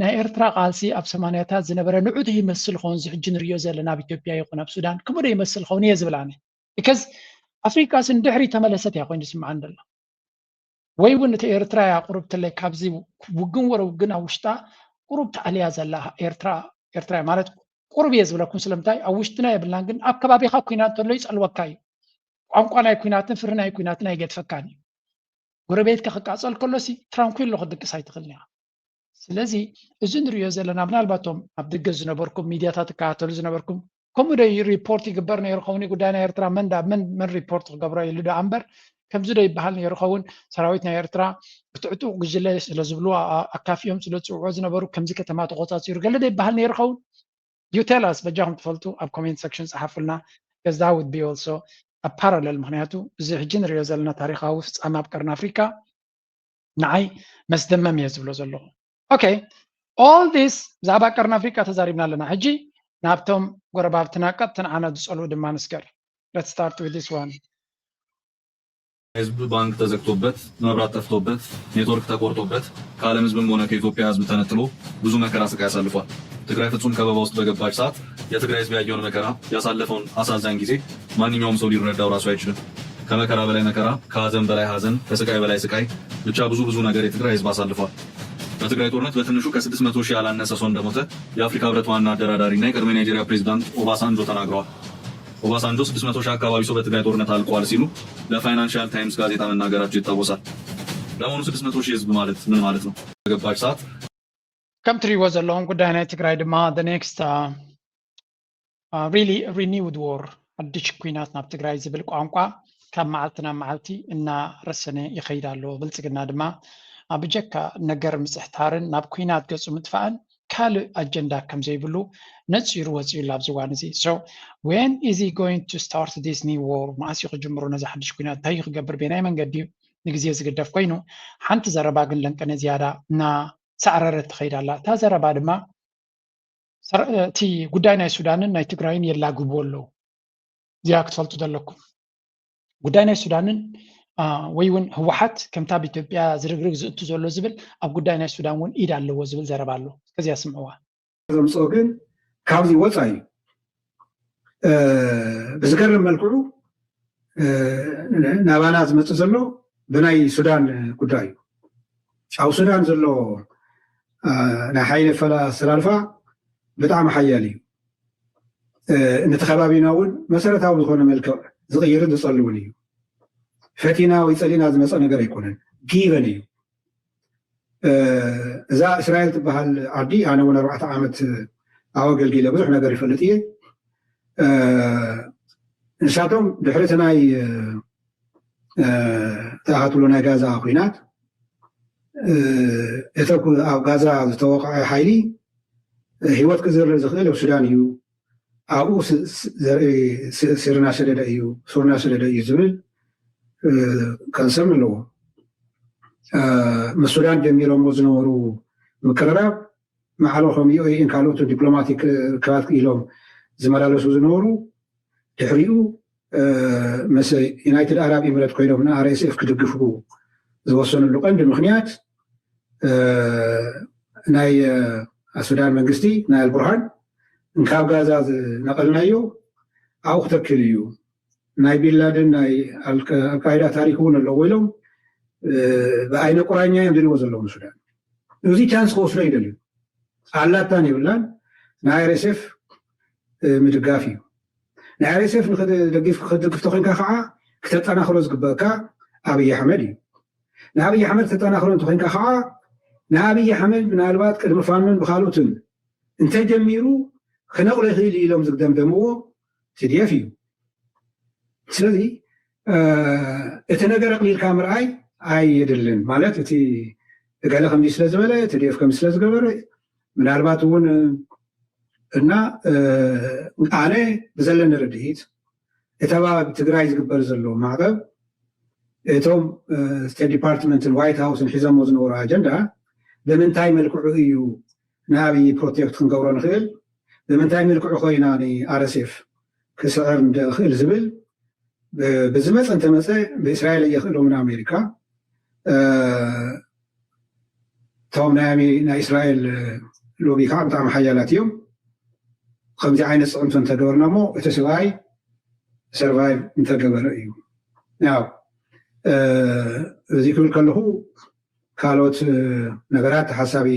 ናይ ኤርትራ ቃልሲ ኣብ ሰማንያታት ዝነበረ ንዑ ዶ ይመስል ኸውን እዚ ሕጂ ንሪኦ ዘለና ኣብ ኢትዮጵያ ይኹን ኣብ ሱዳን ከምኡ ዶ ይመስል ኸውን እየ ዝብል ኣነ። Because ኣፍሪቃ ሲ ንድሕሪ ተመለሰት እያ ኮይኑ ዝስምዓን ዘሎ። ወይ እውን እቲ ኤርትራ እያ ቁሩብ ትለይ ካብዚ ውግን ወረ ውግን ኣብ ውሽጣ ቁሩብ ተኣልያ ዘላ ኤርትራ ኤርትራ ማለት ቁሩብ እየ ዝብለኩም። ስለምንታይ ኣብ ውሽጥና የብልናን፣ ግን ኣብ ከባቢኻ ኩናት እንተሎ ይጸልወካ እዩ። ቋንቋ ናይ ኩናትን ፍርሂ ናይ ኩናትን ኣይገድፈካን እዩ። ጎረቤትካ ክቃጸል ከሎ ሲ ትራንኩሎ ክትድቅስ ኣይትኽእልን ኢኻ። ስለዚ እዚ ንሪኦ ዘለና ምናልባት እቶም ኣብ ደገ ዝነበርኩም ሚድያታት ትከታተሉ ዝነበርኩም ከምኡ ዶ ሪፖርት ይግበር ነይሩ ኸውን? ጉዳይ ናይ ኤርትራ መን ዳ መን መን ሪፖርት ክገብሮ ኢሉ ዶ ኣምበር ከምዚ ዶ ይበሃል ነይሩ ኸውን? ሰራዊት ናይ ኤርትራ ብትዕጡቕ ጉጅለ ስለ ዝብሉ ኣካፊኦም ስለ ዝፅውዑ ዝነበሩ ከምዚ ከተማ ተቆፃፂሩ ገለ ዶ ይበሃል ነይሩ ኸውን? You tell us በጃኹም ትፈልጡ ኣብ ኮሜንት ሰክሽን ፀሓፉልና። Because that would be also a parallel ምክንያቱ እዚ ሕጂ ንሪኦ ዘለና ታሪካዊ ፍፃመ ኣብ ቀርኒ ኣፍሪካ ንዓይ መስደመም እየ ዝብሎ ዘለኹ። Okay, all this ብዛዕባ ቀርኒ ኣፍሪቃ ተዛሪብና ኣለና። ሕጂ ናብቶም ጎረባብትና ቀጥታ ንዓና ዝጸልኡ ድማ ንስገር። Let's start with this one. ህዝብ ባንክ ተዘግቶበት፣ መብራት ጠፍቶበት፣ ኔትወርክ ተቆርጦበት፣ ከዓለም ህዝብም ሆነ ከኢትዮጵያ ህዝብ ተነጥሎ ብዙ መከራ ስቃይ አሳልፏል። ትግራይ ፍጹም ከበባ ውስጥ በገባች ሰዓት የትግራይ ህዝብ ያየውን መከራ፣ ያሳለፈውን አሳዛኝ ጊዜ ማንኛውም ሰው ሊረዳው ራሱ አይችልም። ከመከራ በላይ መከራ፣ ከሀዘን በላይ ሀዘን፣ ከስቃይ በላይ ስቃይ፣ ብቻ ብዙ ብዙ ነገር የትግራይ ህዝብ አሳልፏል። በትግራይ ጦርነት በትንሹ ከስድስት መቶ ሺህ ያላነሰ ሰው እንደሞተ የአፍሪካ ህብረት ዋና አደራዳሪ እና የቀድሞ የናይጄሪያ ፕሬዚዳንት ኦባሳንጆ ተናግረዋል። ኦባሳንጆ ስድስት መቶ ሺህ አካባቢ ሰው በትግራይ ጦርነት አልቋል ሲሉ ለፋይናንሻል ታይምስ ጋዜጣ መናገራቸው ይታወሳል። ለመሆኑ ስድስት መቶ ሺህ ህዝብ ማለት ምን ማለት ነው? በገባች ሰዓት ከም ትሪእዎ ዘለኹም ጉዳይ ናይ ትግራይ ድማ the next really renewed war ሓድሽ ኲናት ናብ ትግራይ ዝብል ቋንቋ ካብ መዓልቲ ናብ መዓልቲ እናረሰነ ይኸይድ ኣሎ። ብልፅግና ድማ ብጀካ ነገር ምፅሕታርን ናብ ኩናት ገፁ ምጥፋእን ካልእ ኣጀንዳ ከም ዘይብሉ ነፂሩ ወፂኡ ኣብዚ እዋን እዚ። So when is he going to start this new war? መዓስ እዩ ክጅምሮ ነዚ ሓድሽ ኩናት? እንታይ እዩ ክገብር? በየናይ መንገዲ እዩ ንግዜ ዝግደፍ ኮይኑ? ሓንቲ ዘረባ ግን ለንቀነ ዝያዳ እናሳዕረረት ትኸይድ ኣላ። እታ ዘረባ ድማ ሰር-፣ እቲ ጉዳይ ናይ ሱዳንን ናይ ትግራይን የላግብዎ ኣለዉ። እዚኣ ክትፈልጡ ዘለኩም። ጉዳይ ናይ ሱዳንን፣ አ፣ ወይ እውን ህወሓት ከምታ ኣብ ኢትዮጵያ ዝርግርግ ዝእቱ ዘሎ ዝብል ኣብ ጉዳይ ናይ ሱዳን እውን ኢድ ኣለዎ ዝብል ዘረባ ኣሎ። እስከዚኣ ስምዕዋ። ዘምፅኦ ግን ካብዚ ወፃ እዩ። እ፣ ብዝገርም መልክዑ፣ እ፣ ናባና ዝመፅእ ዘሎ ብናይ ሱዳን ጉዳይ እዩ። ኣብ ሱዳን ዘሎ፣ እ፣ ናይ ሓይሊ ፈላ-፣ ኣሰላልፋ ብጣዕሚ ሓያል እዩ። እ፣ ነቲ ከባቢና እውን መሰረታዊ ዝኾነ መልክዕ ዝቕይርን ዝፀልውን እዩ። ፈቲና ወይ ፀሊና ዝመፀ ነገር ኣይኮነን፣ ጊቨን እዩ። እ፣ እዛ እስራኤል ትበሃል ዓዲ፣ ኣነ እውን ኣርባዕተ ዓመት ኣብ ኣገልጊለ ብዙሕ ነገር ይፈልጥ እየ። እ፣ ንሳቶም ድሕሪ እቲ ናይ፣ እ፣ ተኣኻትሎ ናይ ጋዛ ኩናት፣ እ፣ እቲ ኣብ ጋዛ ዝተወቕዐ ሓይሊ ህይወት ክዘርእ ዝኽእል ኣብ ሱዳን እዩ። ኣብኡ ስ-፣ ስ-፣ ዘርኢ ስ-፣ ስርና ሰደደ እዩ፣ ሱርና ሰደደ እዩ ዝብል፣ እ፣ ከንሰርን ኣለዎ። እ፣ ምስ ሱዳን ጀሚሮምዎ ዝነበሩ ምቅርራብ፣ ማዕረ ከም ዩ ኤ ኢን ካልኦት ዲፕሎማቲክ ርክባት ክኢሎም ዝመላለሱ ዝነበሩ፣ ድሕሪኡ፣ እ፣ ምስ ዩናይትድ ኣራብ ኤምሬት ኮይኖም ን ኣር ኤስ ኤፍ ክድግፉ ዝወሰኑሉ ቀንዲ ምኽንያት፣ እ፣ ናይ፣ እ፣ ሱዳን መንግስቲ፣ ናይ ኣልቡርሃን፣ እንካብ ጋዛ ዝነቐልናዮ ኣብኡ ክተክል እዩ። ናይ ቢንላደን፣ ናይ ኣልቀ-፣ ኣልቃይዳ ታሪክ እውን ኣለዎ ኢሎም፣ እ፣ ብኣይነ ቁራኛ እዮም ዝሪእዎ ዘለዉ ንሱዳን። እዚ ቻንስ ክወስዶ ይደልዩ። ኣላታን የብላን። ን ኣር ኤስ ኤፍ፣ እ፣ ምድጋፍ እዩ። ን ኣር ኤስ ኤፍ ንኽትደግፍ፣ ክትደግፍ ተኾይንካ ከዓ ክተጠናኽሮ ዝግበእካ ኣብይ ኣሕመድ እዩ። ንኣብይ ኣሕመድ ክተጠናኽሮ እንተኾይንካ ከዓ ንኣብይ ኣሕመድ ምናልባት ቅድሚ ፋኖን ብኻልኦትን እንተጀሚሩ ክነቕሎ ይኽእል እዩ ኢሎም ዝደምደምዎ ቲ ዲ ኤፍ እዩ። ስለዚ፣ እ፣ እቲ ነገር ኣቕሊልካ ምርኣይ ኣየድልን። ማለት እቲ እገለ ከምዚ ስለ ዝበለ፣ ቲ ዲ ኤፍ ከምዚ ስለ ዝገበረ፣ ምናልባት እውን እና፣ እ፣ ኣነ ብዘለኒ ርድኢት፣ እቲ ኣብ ትግራይ ዝግበር ዘሎ ማዕቐብ፣ እቶም፣ እ፣ ስቴት ዲፓርትመንትን ዋይት ሃውስን ሒዞሞ ዝነበሩ ኣጀንዳ፣ ብምንታይ መልክዑ እዩ ንኣብይ ፕሮቴክት ክንገብሮ ንኽእል፣ ብምንታይ መልክዑ ኮይና ን ኣር ኤስ ኤፍ ክስዕር ንኽእል ዝብል፣ ብ-፣ ብዝመፀ እንተመፀ ብእስራኤል ኣየኽእሎምን ኣሜሪካ። እ፣ እቶም ናይ ኣሜ-፣ ናይ እስራኤል ሎቢ ከዓ ብጣዕሚ ሓያላት እዮም። ከምዚ ዓይነት ፅዕንቶ እንተገበርና እሞ እቲ ሰብኣይ ሰርቫይቭ እንተገበረ እዩ። ያው፣ እ፣ እዚ ክብል ከለኹ ካልኦት፣ እ፣ ነገራት ሓሳቢ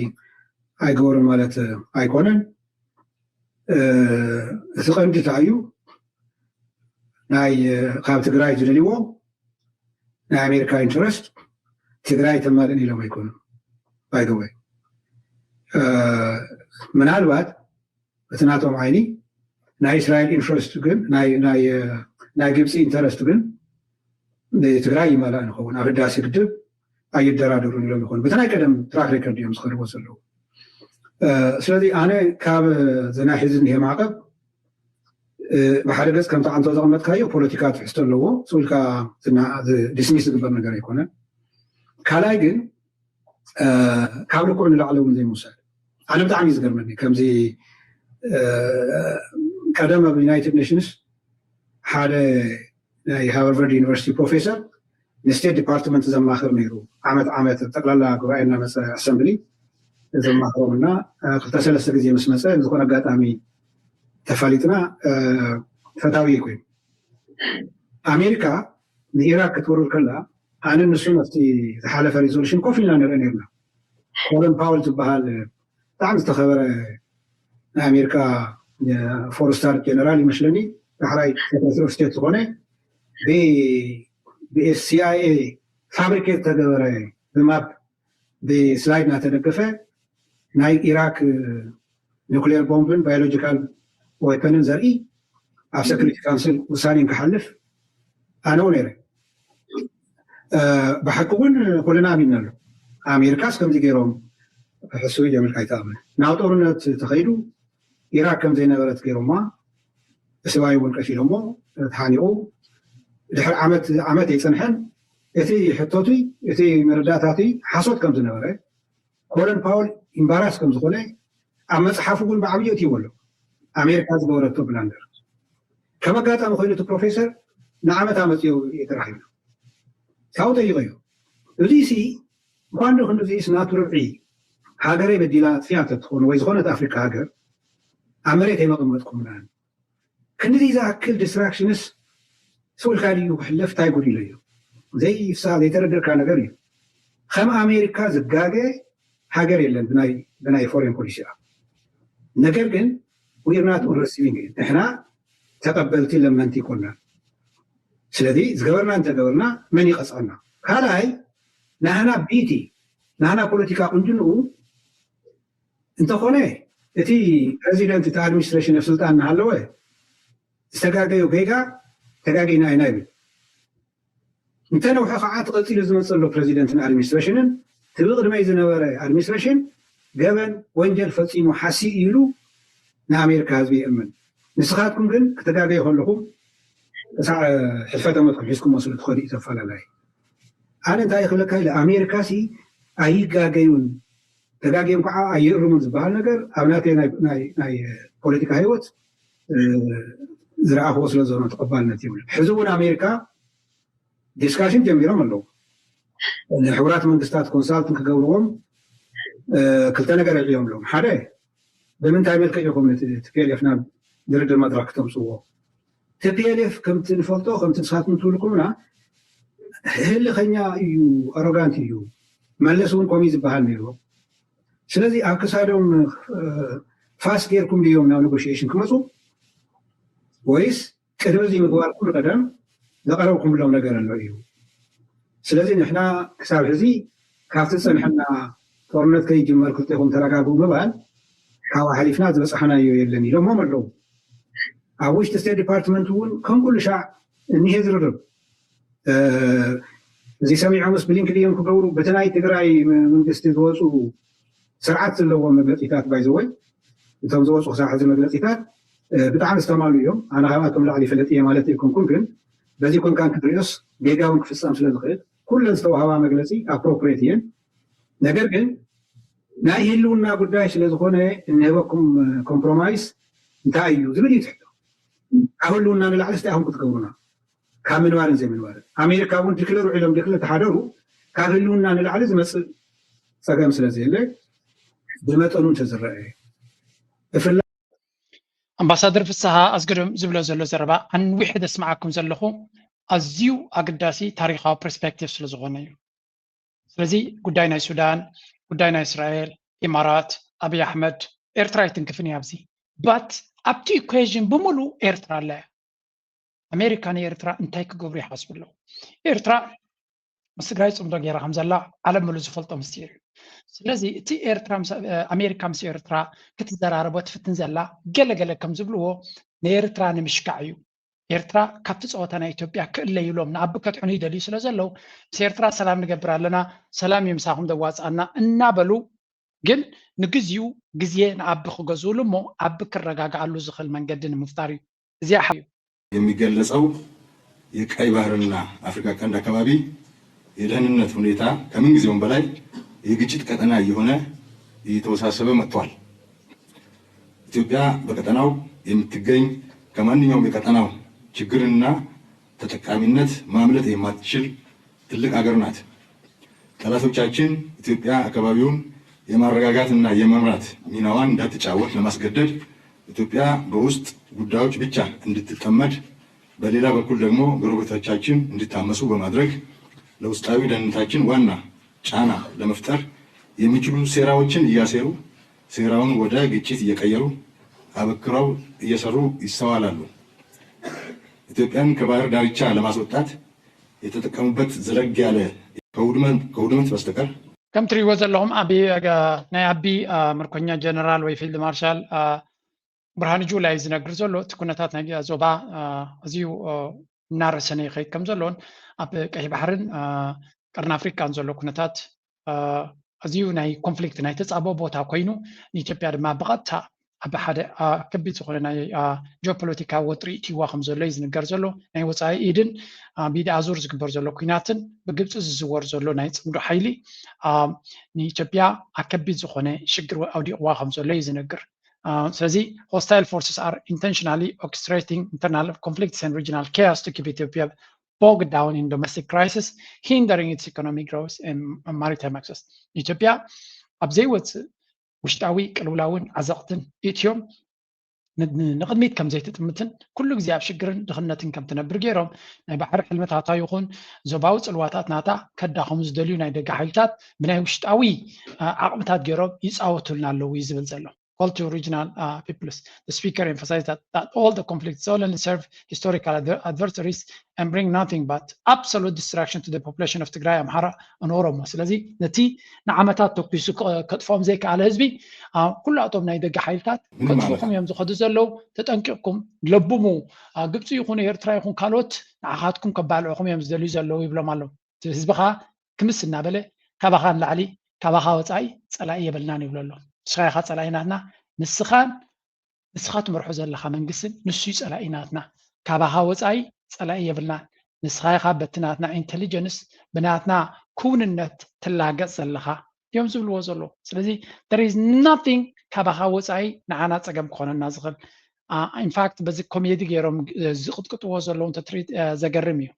ኣይገበሩን ማለት ኣይኮነን። እ፣ እቲ ቀንዲ እንታይ እዩ? ናይ፣ እ፣ ካብ ትግራይ ዝደልይዎ ናይ ኣሜሪካ ኢንትረስት ትግራይ ተማልእን ኢሎም ኣይኮኑን። ባይ ዘ ወይ፣ እ፣ ምናልባት እቲ ናቶም ዓይኒ ናይ እስራኤል ኢንትረስት ግን፣ ናይ፣ ናይ፣ እ፣ ናይ ግብፂ ኢንተረስት ግን ንትግራይ ይማላእ ንኸውን፣ ኣብ ህዳሴ ግድብ ኣይደራደሩን ኢሎም ይኾኑ። በቲ ናይ ቀደም ትራክ ሬከርድ እዮም ዝኸድዎ ዘለዉ። እ፣ ስለዚ ኣነ ካብ ዘናይ ሕዚ እኒሄ ማዕቐብ፣ እ፣ ብሓደ ገፅ ከምቲ ዓንቶ ዘቐመጥካዮ ፖለቲካ ትሕዝቶ ኣለዎ። ስቕ ኢልካ ዝና-፣ ዝ-፣ ዲስሚስ ዝግበር ነገር ኣይኮነን። ካልኣይ ግን፣ እ፣ ካብ ልክዑ ንላዕሊ እውን ዘይምውሳድ። ኣነ ብጣዕሚ እዩ ዝገርመኒ። ከምዚ፣ እ፣ ቀደም ኣብ ዩናይትድ ኔሽንስ ሓደ ናይ ሃርቨርድ ዩኒቨርሲቲ ፕሮፌሰር ንስቴት ዲፓርትመንት ዘማኽር ነይሩ። ዓመት ዓመት ጠቅላላ ጉባኤ እናመፀ ኣሰምብሊ ዘማኽሮም እና፣ እ፣ ክልተ ሰለስተ ግዜ ምስ መፀ፣ ዝኾነ ኣጋጣሚ ተፋሊጥና፣ እ፣ ፈታዊ ኮይኑ። ኣሜሪካ ንኢራቅ ክትወርር ከላ፣ ኣነ ንሱ ኣብቲ ዝሓለፈ ሪዞሉሽን ኮፍ ኢልና ንርኢ ነርና። ኮሎን ፓውል ዝበሃል ብጣዕሚ ዝተኸበረ ናይ ኣሜሪካ ፎር ስታር ጀነራል ይመስለኒ፣ ዳሕራይ ሴክሬታሪ ኦፍ ስቴት ዝኾነ፣ ብ-፣ ብሲ ኣይ ኤ ፋብሪኬት ዝተገበረ፣ ብማፕ ብስላይድ እናተደገፈ ናይ ኢራክ ኑክሌር ቦምብን ባዮሎጂካል ዌፐንን ዘርኢ ኣብ ሰክሪቲ ካውንስል ውሳኔ ክሓልፍ ኣነ እውን ነይረ። እ፣ ብሓቂ እውን ኩልና ኣሚንናሉ። ኣሜሪካስ ከምዚ ገይሮም ክሕስቡ ጀሚርካ ኣይትኣምን። ናብ ጦርነት ተኸይዱ ኢራቅ ከም ዘይነበረት ገይሮማ፣ እስራኤል እውን ቀቲሎሞ፣ ተሓኒቑ። ድሕሪ ዓመት ዓመት ኣይጸንሐን እቲ ሕቶቱይ እቲ መረዳእታቱይ ሓሶት ከም ዝነበረ፣ ኮለን ፓወል ኢምባራስ ከም ዝኾነ ኣብ መጽሓፉ እውን ብዓብዩ እትይዎ ኣሎ። ኣሜሪካ ዝገበረቶ ብላንደር ከም ኣጋጣሚ ኮይኑ እቲ ፕሮፌሰር ንዓመት ኣመፅዮ ተራኺብና ካብኡ ጠይቀዮ። እዚ ሲ እንኳን ዶ ክንድዚስ ናቱ ርብዒ ሃገረይ በዲላ ጥፊኣ ተትኾን ወይ ዝኾነት ኣፍሪካ ሃገር ኣብ መሬት ኣይመቐመጥኩምናን። ክንድዚ ዝኣክል ዲስትራክሽንስ ስውልካ ድዩ ክሕለፍ እንታይ ጉድ ኢለዮ። ዘይፍሳ ዘይተረደርካ ነገር እዩ። ከም ኣሜሪካ ዝጋገ ሃገር የለን ብናይ ብናይ ፎሬን ፖሊሲኣ። ነገር ግን we are not receiving it፣ ንሕና ተቐበልቲ ለመንቲ ይኮና። ስለዚ ዝገበርና እንተገበርና መን ይቐፅዐና? ካልኣይ ናህና ቢቲ ናህና ፖለቲካ ቁንጅንኡ እንተኾነ እቲ ፕረዚደንት እቲ ኣድሚኒስትሬሽን ኣብ ስልጣን እናሃለወ ዝተጋገዩ ጌጋ ተጋጊና ኢና ይብል። እንተነውሐ ከዓ እቲ ቀፂሉ ዝመፅእ ዘሎ ፕረዚደንትን ኣድሚኒስትሬሽንን እቲ ብቅድመይ ዝነበረ ኣድሚኒስትሬሽን ገበን ወንጀል ፈፂሙ ሓሲ ኢሉ ንኣሜሪካ ህዝቢ ይእምን። ንስኻትኩም ግን ክተጋገዩ ከለኹም ክሳዕ ሕልፈተ ሞትኩም ሒዝኩሞ ስለ ትኸዱ እዩ ተፈላለየ። ኣነ እንታይ ክብለካ ኢለ ኣሜሪካ ሲ ኣይጋገዩን ተጋጊዮም ከዓ ኣይእርሙን ዝበሃል ነገር ኣብ ናተይ ናይ ፖለቲካ ህይወት ዝረኣኽዎ ስለ ዘሎ ተቐባልነት ይብሉ። ሕዚ እውን ኣሜሪካ ዲስካሽን ጀሚሮም ኣለዉ። ንሕቡራት መንግስታት ኮንሳልትን ክገብርዎም ክልተ ነገር ኣዕዮም ኣለዎም። ሓደ ብምንታይ መልክዕ ኢኹም ቲ ፒ ኤል ኤፍ ናብ ድርድር መድረክ ክተምፅዎ? ቲ ፒ ኤል ኤፍ ከምቲ ንፈልጦ ከምቲ ንስኻትኩም ትብልኩምና ህልኸኛ እዩ፣ ኣሮጋንት እዩ። መለስ እውን ከምኡ ዝበሃል ነይሩ። ስለዚ ኣብ ክሳዶም ፋስ ጌርኩም ድዮም ናብ ኔጎሽሽን ክመፁ ወይስ ቅድሚ እዚ ምግባርኩም ቀደም ዘቐረብኩምሎም ነገር ኣሎ እዩ። ስለዚ ንሕና ክሳብ ሕዚ ካብቲ ዝፀንሐና ጦርነት ከይጅመር ክልቴኹም ተረጋግኡ ምባል ካብ ኣሕሊፍና ዝበፅሓናዮ የለን ኢሎሞም ኣለዉ። ኣብ ውሽጢ ስቴት ዲፓርትመንት እውን ከም ኩሉ ሻዕ እኒሄ ዝርርብ እዚ ሰሚዖምስ ብሊንክ ድዮም ክገብሩ በቲ ናይ ትግራይ መንግስቲ ዝወፁ ስርዓት ዘለዎ መግለፂታት ባይዘወይ እቶም ዝወፁ ክሳብ ሕዚ መግለፂታት ብጣዕሚ ዝተማሉ እዮም። ኣነ ካብኣቶም ላዕሊ ይፈልጥ እየ ማለት ኣይኮንኩን፣ ግን በዚ ኮንካን ክትሪኦስ ጌጋ እውን ክፍፀም ስለ ዝኽእል ኩለን ዝተዋህባ መግለፂ ኣፕሮፕሬት እየን። ነገር ግን ናይ ህልውና ጉዳይ ስለ ዝኾነ እንህበኩም ኮምፕሮማይስ እንታይ እዩ ዝብል እዩ ትሕቶ። ካብ ህልውና ንላዕሊ እንታይ ኢኹም ክትገብሩና? ካብ ምንባርን ዘይምንባርን ኣሜሪካ እውን ዲክለር ውዒሎም ዲክለር ተሓደሩ ካብ ህልውና ንላዕሊ ዝመፅእ ፀገም ስለ ዘየለ ብመጠኑ እንተዝረአ ብፍላይ ኣምባሳደር ፍስሃ ኣስገዶም ዝብሎ ዘሎ ዘረባ ኣንዊሐ ዘስምዓኩም ዘለኹ ኣዝዩ ኣገዳሲ ታሪኻዊ ፐርስፔክቲቭ ስለ ዝኾነ እዩ። ስለዚ ጉዳይ ናይ ሱዳን፣ ጉዳይ ናይ እስራኤል፣ ኢማራት፣ ኣብይ ኣሕመድ፣ ኤርትራ ኣይትንክፍን እያ ኣብዚ። ባት ኣብቲ ኢኩዌዥን ብምሉእ ኤርትራ ኣላ እያ። ኣሜሪካ ንኤርትራ እንታይ ክገብሩ ይሓስቡ ኣለዉ? ኤርትራ ምስ ትግራይ ፅምዶ ገይራ ከም ዘላ ዓለም ምሉእ ዝፈልጦ ምስጢር እዩ። ስለዚ እቲ ኤርትራ ኣሜሪካ ምስ ኤርትራ ክትዘራረቦ ትፍትን ዘላ ገለገለ ከም ዝብልዎ ንኤርትራ ንምሽካዕ እዩ። ኤርትራ ካብቲ ፀወታ ናይ ኢትዮጵያ ክእለዩ ኢሎም ንኣቢ ከጥዕኑ ይደልዩ ስለ ዘለዉ ምስ ኤርትራ ሰላም ንገብር ኣለና፣ ሰላም እዩ ምሳኹም ዘዋፅኣና እናበሉ ግን ንግዚኡ ግዜ ንኣቢ ክገዝኡሉ እሞ ኣቢ ክረጋግኣሉ ዝኽእል መንገዲ ንምፍጣር እዩ። እዚኣ ሓ የሚገለጸው የቀይ ባህርና አፍሪካ ቀንድ አካባቢ የደህንነት ሁኔታ ከምንጊዜውም በላይ የግጭት ቀጠና እየሆነ እየተወሳሰበ መጥቷል። ኢትዮጵያ በቀጠናው የምትገኝ ከማንኛውም የቀጠናው ችግርና ተጠቃሚነት ማምለጥ የማትችል ትልቅ አገር ናት። ጠላቶቻችን ኢትዮጵያ አካባቢውን የማረጋጋትና የመምራት ሚናዋን እንዳትጫወት ለማስገደድ ኢትዮጵያ በውስጥ ጉዳዮች ብቻ እንድትጠመድ በሌላ በኩል ደግሞ ጎረቤቶቻችን እንዲታመሱ በማድረግ ለውስጣዊ ደህንነታችን ዋና ጫና ለመፍጠር የሚችሉ ሴራዎችን እያሴሩ ሴራውን ወደ ግጭት እየቀየሩ አበክረው እየሰሩ ይስተዋላሉ። ኢትዮጵያን ከባህር ዳርቻ ለማስወጣት የተጠቀሙበት ዘለግ ያለ ከውድመት በስተቀር ከም ትሪእዎ ዘለኹም ኣቢ ናይ ኣቢ ምርኮኛ ጀነራል ወይ ፊልድ ማርሻል ብርሃኑ ጁላ እዩ ዝነግር ዘሎ እቲ ኩነታት ናይ ዞባ ኣዝዩ እናረሰነ ይኸይድ ከም ዘሎን ኣብ ቀይ ባሕርን ቀርኒ ኣፍሪቃን ዘሎ ኩነታት ኣዝዩ ናይ ኮንፍሊክት ናይ ተፃቦ ቦታ ኮይኑ ንኢትዮጵያ ድማ ብቐጥታ ኣብ ሓደ ከቢድ ዝኾነ ናይ ጂኦፖለቲካዊ ወጥሪ እትይዋ ከም ዘሎ እዩ ዝንገር ዘሎ። ናይ ወፃኢ ኢድን ብኢድ ኣዙር ዝግበር ዘሎ ኩናትን ብግብፂ ዝዝወር ዘሎ ናይ ፅምዶ ሓይሊ ንኢትዮጵያ ኣብ ከቢድ ዝኾነ ሽግር ኣውዲቕዋ ከም ዘሎ እዩ ዝነግር። ስለዚ hostile forces are intentionally orchestrating internal conflicts and regional chaos to keep Ethiopia bogged down in domestic crisis, hindering its economic growth and maritime access. ኢትዮጵያ ኣብ ዘይወፅእ ውሽጣዊ ቅልውላውን ዓዘቕትን እትዮም ንቕድሚት ከም ዘይትጥምትን ኩሉ ግዜ ኣብ ሽግርን ድኽነትን ከም ትነብር ገይሮም ናይ ባሕሪ ሕልምታታ ይኹን ዞባዊ ፅልዋታት ናታ ከዳኸሙ ዝደልዩ ናይ ደገ ሓይልታት ብናይ ውሽጣዊ ዓቕምታት ገይሮም ይፃወቱልና ኣለዉ እዩ ዝብል ዘሎ። Call to regional uh, peoples. The speaker emphasized that, that all the conflicts only serve historical adver- adversaries and bring nothing but absolute destruction to the population of Tigray, Amhara, and Oromo. ስለዚ ነቲ ንዓመታት ተኩሱ ከጥፎም ዘይከኣለ ህዝቢ ኩላቶም ናይ ደገ ሓይልታት ከጥፉኹም እዮም ዝኸዱ ዘለዉ። ተጠንቂቕኩም ለብሙ። ግብፂ ይኹኑ ኤርትራ ይኹን ካልኦት ንዓኻትኩም ከባልዕኹም እዮም ዝደልዩ ዘለዉ ይብሎም ኣለዉ። ህዝብኻ ክምስ እናበለ ካባኻ ንላዕሊ ካባኻ ወፃኢ ፀላኢ የብልናን ይብሎ ኣሎ። ንስኻ ኢኻ ፀላኢ ናትና። ንስኻን ንስኻ ትመርሖ ዘለኻ መንግስትን ንሱ እዩ ፀላኢ ናትና። ካባኻ ወፃኢ ፀላኢ የብልናን። ንስኻ ኢኻ በቲ ናትና ኢንቴሊጀንስ ብናትና ክውንነት ትላገፅ ዘለኻ እዮም ዝብልዎ ዘለዉ። ስለዚ there is nothing ካባኻ ወፃኢ ንዓና ፀገም ክኾነና ዝኽእል። ኢንፋክት በዚ ኮሜዲ ገይሮም ዝቕጥቅጥዎ ዘለዉ እንተትርኢ ዘገርም እዩ።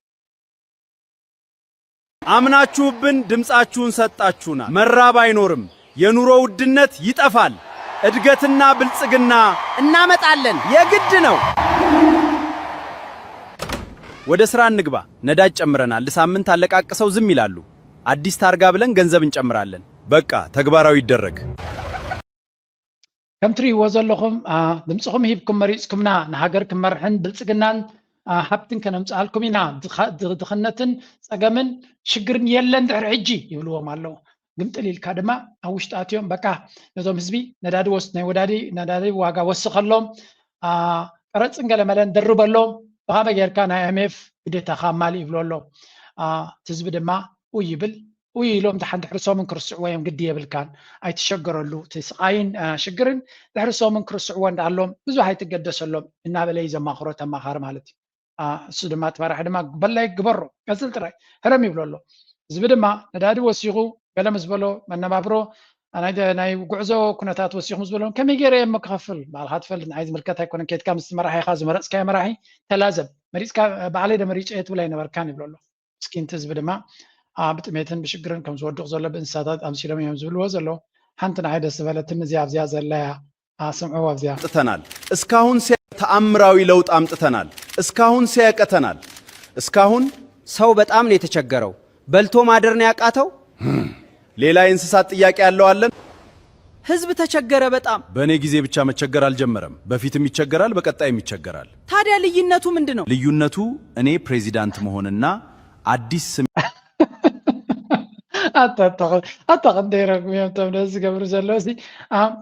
አምናችሁብን ድምፃችሁን ሰጣችሁናል። መራብ አይኖርም። የኑሮ ውድነት ይጠፋል። እድገትና ብልጽግና እናመጣለን። የግድ ነው። ወደ ስራ እንግባ። ነዳጅ ጨምረናል። ለሳምንት አለቃቅሰው ዝም ይላሉ። አዲስ ታርጋ ብለን ገንዘብ እንጨምራለን። በቃ ተግባራዊ ይደረግ። ከም ትርእይዎ ዘለኹም ድምፅኹም ሂብኩም መሪፅኩምና ንሃገር ክመርሕን ብልፅግናን ሃብትን ከነምፅኣልኩም ኢና። ድኽነትን ፀገምን ሽግርን የለን ድሕሪ ሕጂ ይብልዎም ኣለዉ። ግምጥል ኢልካ ድማ ኣብ ውሽጢ ኣትዮም በቃ ነዞም ህዝቢ ነዳዲ ወስ ናይ ወዳዲ ነዳዲ ዋጋ ወስኸሎም፣ ቀረፅን ገለመለን ደርበሎም፣ ብኻበይ ጌርካ ናይ ኣይኤምኤፍ ግዴታኻ ኣማልእ ይብሎ ኣሎ። እቲ ህዝቢ ድማ ኡይ ይብል። ኡይ ኢሎም ደሓን ድሕሪ ሰሙን ክርስዕዎ እዮም ግዲ የብልካን። ኣይትሸገረሉ እቲ ስቓይን ሽግርን ድሕሪ ሰሙን ክርስዕዎ እንዳኣሎም ብዙሕ ኣይትገደሰሎም እናበለ እዩ ዘማኽሮ ተማኻሪ ማለት እዩ። እሱ ድማ እቲ መራሒ ድማ በላይ ግበሮ ቀፅል ጥራይ ህረም ይብሎ ኣሎ። ህዝቢ ድማ ነዳዲ ወሲኹ ገለ ምስ በሎ መነባብሮ ናይ ጉዕዞ ኩነታት ወሲኹ ምስ በሎ ከመይ ገይረ እየ ክኸፍል ባዕልኻ ትፈልጥ ንዓይ ዝምልከት ኣይኮነን። ኬድካ ምስ መራሒኻ ዝመረፅካዮ መራሒ ተላዘብ መሪፅካ ባዕለይ ዶ መሪፀ እየ ትብል ኣይነበርካን ይብሎ ኣሎ። ምስኪን እቲ ህዝቢ ድማ ብጥሜትን ብሽግርን ከም ዝወድቕ ዘሎ ብእንስሳታት ኣምሲሎም እዮም ዝብልዎ ዘለዉ። ሓንቲ ንዓይ ደስ ዝበለትኒ እዚኣ ኣብዚኣ ዘላ እያ። ስምዕዋ ኣብዚኣ። ኣምጥተናል። እስካሁን ሲያ ተኣምራዊ ለውጥ ኣምጥተናል። እስካሁን ሲያቀተናል። እስካሁን ሰው በጣም ነው የተቸገረው። በልቶ ማደር ነው ያቃተው። ሌላ የእንስሳት ጥያቄ ያለው አለን? ህዝብ ተቸገረ በጣም። በእኔ ጊዜ ብቻ መቸገር አልጀመረም። በፊትም ይቸገራል፣ በቀጣይም ይቸገራል። ታዲያ ልዩነቱ ምንድን ነው? ልዩነቱ እኔ ፕሬዚዳንት መሆንና አዲስ ስም ኣታ ክንደይ ረጉም እዮም እቶም ነዚ ዝገብሩ ዘለዉ።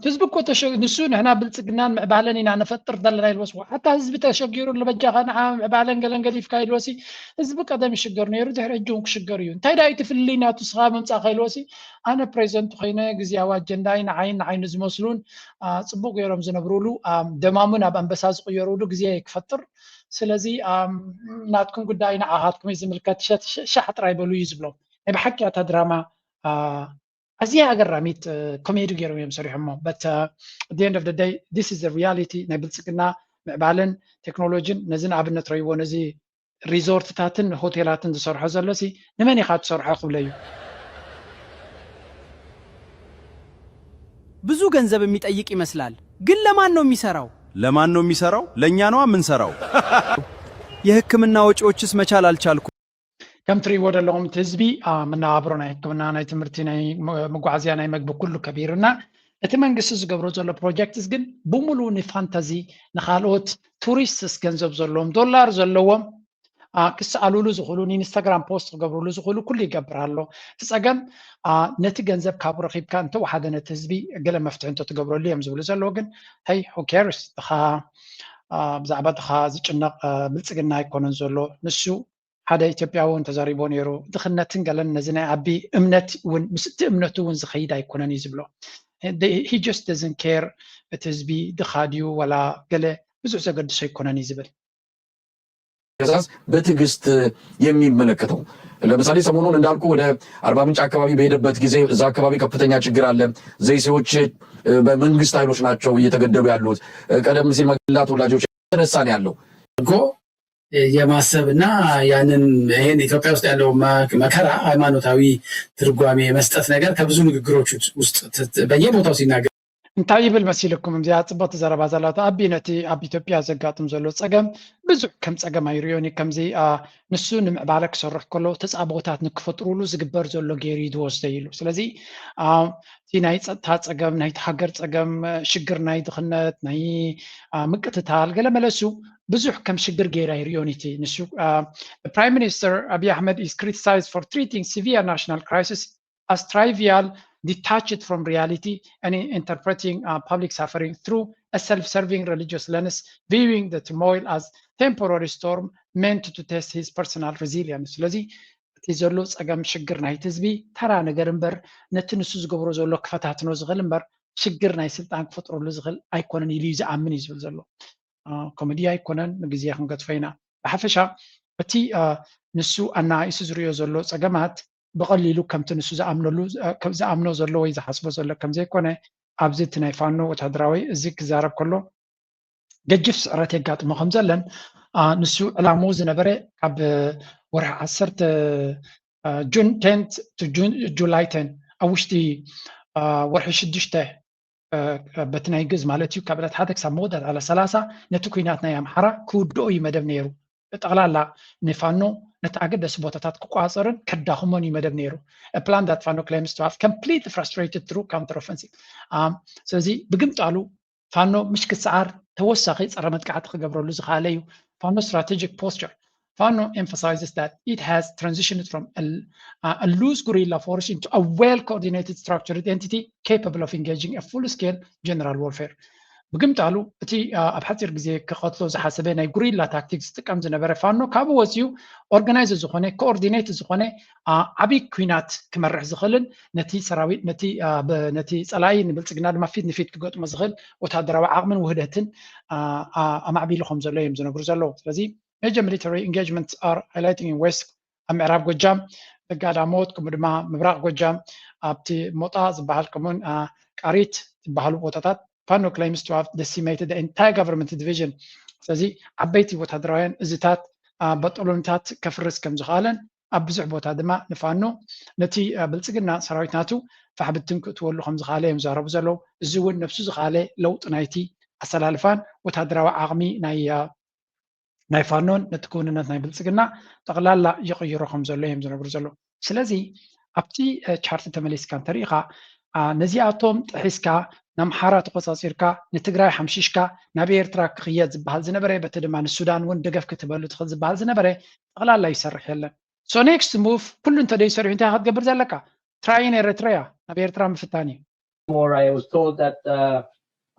ህዝቢ እኮ ንሱ ንሕና ብልፅግናን ምዕባለን ኢና ንፈጥር ዘለና ኢልዎስ፣ ሓታ ህዝቢ ተሸጊሩ ለበጃኻ ንዓ ምዕባለን ገለን ገዲፍካ ኢልዎሲ፣ ህዝቢ ቀደም ይሽገር ነይሩ፣ ድሕሪ ሕጂ እውን ክሽገር እዩ። እንታይ ዳ እቲ ፍልልይ ናቱ ስኻ ምምፃእካ ኢልዎሲ፣ ኣነ ፕሬዚደንት ኮይነ ግዝያዊ ኣጀንዳይ ንዓይን ንዓይኑ ዝመስሉን ፅቡቅ ገይሮም ዝነብሩሉ ደማሙ ናብ ኣንበሳ ዝቅየሩሉ ግዜ ክፈጥር። ስለዚ ናትኩም ጉዳይ ንዓኻትኩም እዩ ዝምልከት፣ ሻሕ ጥራይ በሉ እዩ ዝብሎም። ናይ ብሓቂ እታ ድራማ ኣዝያ ኣገራሚት ኮሜዲ ገይሮም እዮም ሰሪሖሞ። But at the end of the day this is the reality። ናይ ብልፅግና ምዕባለን ቴክኖሎጂን ነዚ ንኣብነት ረይዎ ነዚ ሪዞርትታትን ሆቴላትን ዝሰርሖ ዘሎ ሲ ንመን ኢኻ ትሰርሖ ክብለ እዩ። ብዙ ገንዘብ የሚጠይቅ ይመስላል፣ ግን ለማን ነው የሚሰራው? ለማን ነው የሚሰራው? ለእኛ ነዋ የምንሰራው። የህክምና ወጪዎችስ መቻል አልቻልኩም። ከም ትርእይዎ ዘለኹም እቲ ህዝቢ መነባብሮ ናይ ህክምና ናይ ትምህርቲ ናይ መጓዓዝያ ናይ መግቢ ኩሉ ከቢሩና እቲ መንግስቲ ዝገብሮ ዘሎ ፕሮጀክትስ ግን ብምሉኡ ንፋንታዚ ንካልኦት ቱሪስትስ ገንዘብ ዘለዎም ዶላር ዘለዎም ክስኣሉሉ ዝኽእሉ ንኢንስታግራም ፖስት ክገብርሉ ዝኽእሉ ኩሉ ይገብር ኣሎ። እቲ ፀገም ነቲ ገንዘብ ካብ ረኺብካ እንተወሓደ ነቲ ህዝቢ ገለ መፍትሒ እንተትገብረሉ እዮም ዝብሉ ዘለዉ ግን ሀይ who cares ድኻ ብዛዕባ ድኻ ዝጭነቕ ብልፅግና ኣይኮነን ዘሎ ንሱ ሓደ ኢትዮጵያዊ እውን ተዛሪቦ ነይሩ። ድኽነትን ገለን ነዚ ናይ ኣቢ እምነት እውን፣ ምስ እቲ እምነቱ እውን ዝኸይድ ኣይኮነን እዩ ዝብሎ። He just doesn't care፣ እቲ ህዝቢ ድኻ ድዩ ዋላ ገለ ብዙሕ ዘገድሶ ኣይኮነን እዩ ዝብል። አገዛዝ በትዕግስት የሚመለከተው። ለምሳሌ ሰሞኑን እንዳልኩ ወደ አርባ ምንጭ አካባቢ በሄደበት ጊዜ እዛ አካባቢ ከፍተኛ ችግር አለ። ዘይሴዎች በመንግስት ኃይሎች ናቸው እየተገደሉ ያሉት። ቀደም ሲል መላ ተወላጆች የተነሳ ነው ያለው። አድርጎ የማሰብ እና ያንን ይሄን ኢትዮጵያ ውስጥ ያለው መከራ ሃይማኖታዊ ትርጓሜ የመስጠት ነገር ከብዙ ንግግሮች ውስጥ በየቦታው ሲናገር እንታይ ይብል መሲልኩም? እዚኣ ጽብቕቲ ዘረባ ዘላቶ ኣቢ ነቲ ኣብ ኢትዮጵያ ዘጋጥም ዘሎ ጸገም ብዙሕ ከም ጸገም ኣይርእዮን እዩ። ከምዚ ንሱ ንምዕባለ ክሰርሕ ከሎ ተጻብኦታት ንክፈጥሩሉ ዝግበር ዘሎ ገይሩ እዩ ዝወስዶ ኢሉ። ስለዚ እቲ ናይ ጸጥታ ጸገም፣ ናይቲ ሃገር ጸገም፣ ሽግር ናይ ድኽነት፣ ናይ ምቅትታል ገለ መለሱ ብዙሕ ከም ሽግር ገይሩ ኣይርእዮን እቲ ንሱ። Prime Minister Abiy Ahmed is criticized for treating severe national crisis as trivial, detached from reality, and interpreting uh, public suffering through a self-serving religious lens, viewing the turmoil as temporary storm meant to test his personal resilience. ስለዚ እቲ ዘሎ ጸገም ሽግር ናይቲ ህዝቢ ተራ ነገር እምበር ነቲ ንሱ ዝገብሮ ዘሎ ክፈታትኖ ዝኽእል እምበር ሽግር ናይ ስልጣን ክፈጥረሉ ዝኽእል ኣይኮነን ኢሉ እዩ ዝኣምን እዩ ዝብል ዘሎ። ኮሜዲ ኣይኮነን፣ ንግዜ ክንገድፎ ኢና። ብሓፈሻ እቲ ንሱ ኣነኣኢሱ ዝርእዮ ዘሎ ጸገማት ብቐሊሉ ከምቲ ንሱ ዝኣምነሉ ዝኣምኖ ዘሎ ወይ ዝሓስቦ ዘሎ ከም ዘይኮነ ኣብዚ እቲ ናይ ፋኖ ወታደራዊ እዚ ክዛረብ ከሎ ገጅፍ ስዕረት የጋጥሞ ከም ዘለን ንሱ ዕላምኡ ዝነበረ ካብ ወርሒ ዓሰርተ ጁን ቴን ቱ ጁላይ ቴን ኣብ ውሽጢ ወርሒ ሽዱሽተ በቲ ናይ ግእዝ ማለት እዩ ካብ ዕለት ሓደ ክሳብ መወዳእታ ዕለት ሰላሳ ነቲ ኩናት ናይ ኣምሓራ ክውድኦ እዩ መደብ ነይሩ። ጠቕላላ ንፋኖ ነቲ ኣገደሲ ቦታታት ክቋፀርን ከዳኽሞን እዩ መደብ ነይሩ። Plan that Fano claims to have complete frustrated through counter offensive። ስለዚ ብግምጣሉ ፋኖ ምሽ ክሰዓር ተወሳኺ ፀረ መጥቃዕቲ ክገብረሉ ዝኸኣለ እዩ። Fano strategic posture Fano emphasizes that it has transitioned from a, a loose guerrilla force into a well-coordinated structured entity capable of engaging a full-scale general warfare. ብግምጣሉ እቲ ኣብ ሓፂር ግዜ ክቐትሎ ዝሓሰበ ናይ ጉሪላ ታክቲክ ዝጥቀም ዝነበረ ፋኖ ካብኡ ወፂኡ ኦርጋናይዝ ዝኾነ ኮኦርዲኔት ዝኾነ ዓብይ ኩናት ክመርሕ ዝኽእልን ነቲ ሰራዊት ነቲ ነቲ ፀላኢ ንብልፅግና ድማ ፊት ንፊት ክገጥሞ ዝኽእል ወታደራዊ ዓቕምን ውህደትን ኣማዕቢሉ ከም ዘሎ እዮም ዝነግሩ ዘለዉ። ስለዚ major military engagements are highlighting in west ኣብ ምዕራብ ጎጃም፣ ጋዳሞት፣ ከምኡ ድማ ምብራቕ ጎጃም ኣብቲ ሞጣ ዝበሃል ከምኡን ቃሪት ዝበሃሉ ቦታታት Fano claims to have decimated the entire government division። ስለዚ ዓበይቲ ወታደራውያን እዝታት በጦሎኒታት ከፍርስ ከም ዝኸኣለን ኣብ ብዙሕ ቦታ ድማ ንፋኖ ነቲ ብልፅግና ሰራዊት ናቱ ፋሕብትን ክእትወሉ ከም ዝኸኣለ እዮም ዝዛረቡ ዘለዉ። እዚ እውን ነብሱ ዝኸኣለ ለውጢ ናይቲ ኣሰላልፋን ወታደራዊ ዓቕሚ ናይ ናይ ፋኖን ነቲ ክውንነት ናይ ብልፅግና ጠቕላላ ይቕይሮ ከም ዘሎ እዮም ዝነግሩ ዘለዉ። ስለዚ ኣብቲ ቻርት ተመሊስካ እንተሪኢኻ ነዚኣቶም ጥሒስካ ንኣምሓራ ተቆፃፂርካ ንትግራይ ሓምሺሽካ ናብ ኤርትራ ክኽየድ ዝበሃል ዝነበረ በቲ ድማ ንሱዳን እውን ደገፍ ክትበሉ ትኽእል ዝበሃል ዝነበረ ጠቕላላ ይሰርሕ የለን። So next move ኩሉ እንተደይሰሪሑ እንታይ ክትገብር ዘለካ? Try in Eritrea ናብ ኤርትራ ምፍታን እዩ። More, I was told that uh,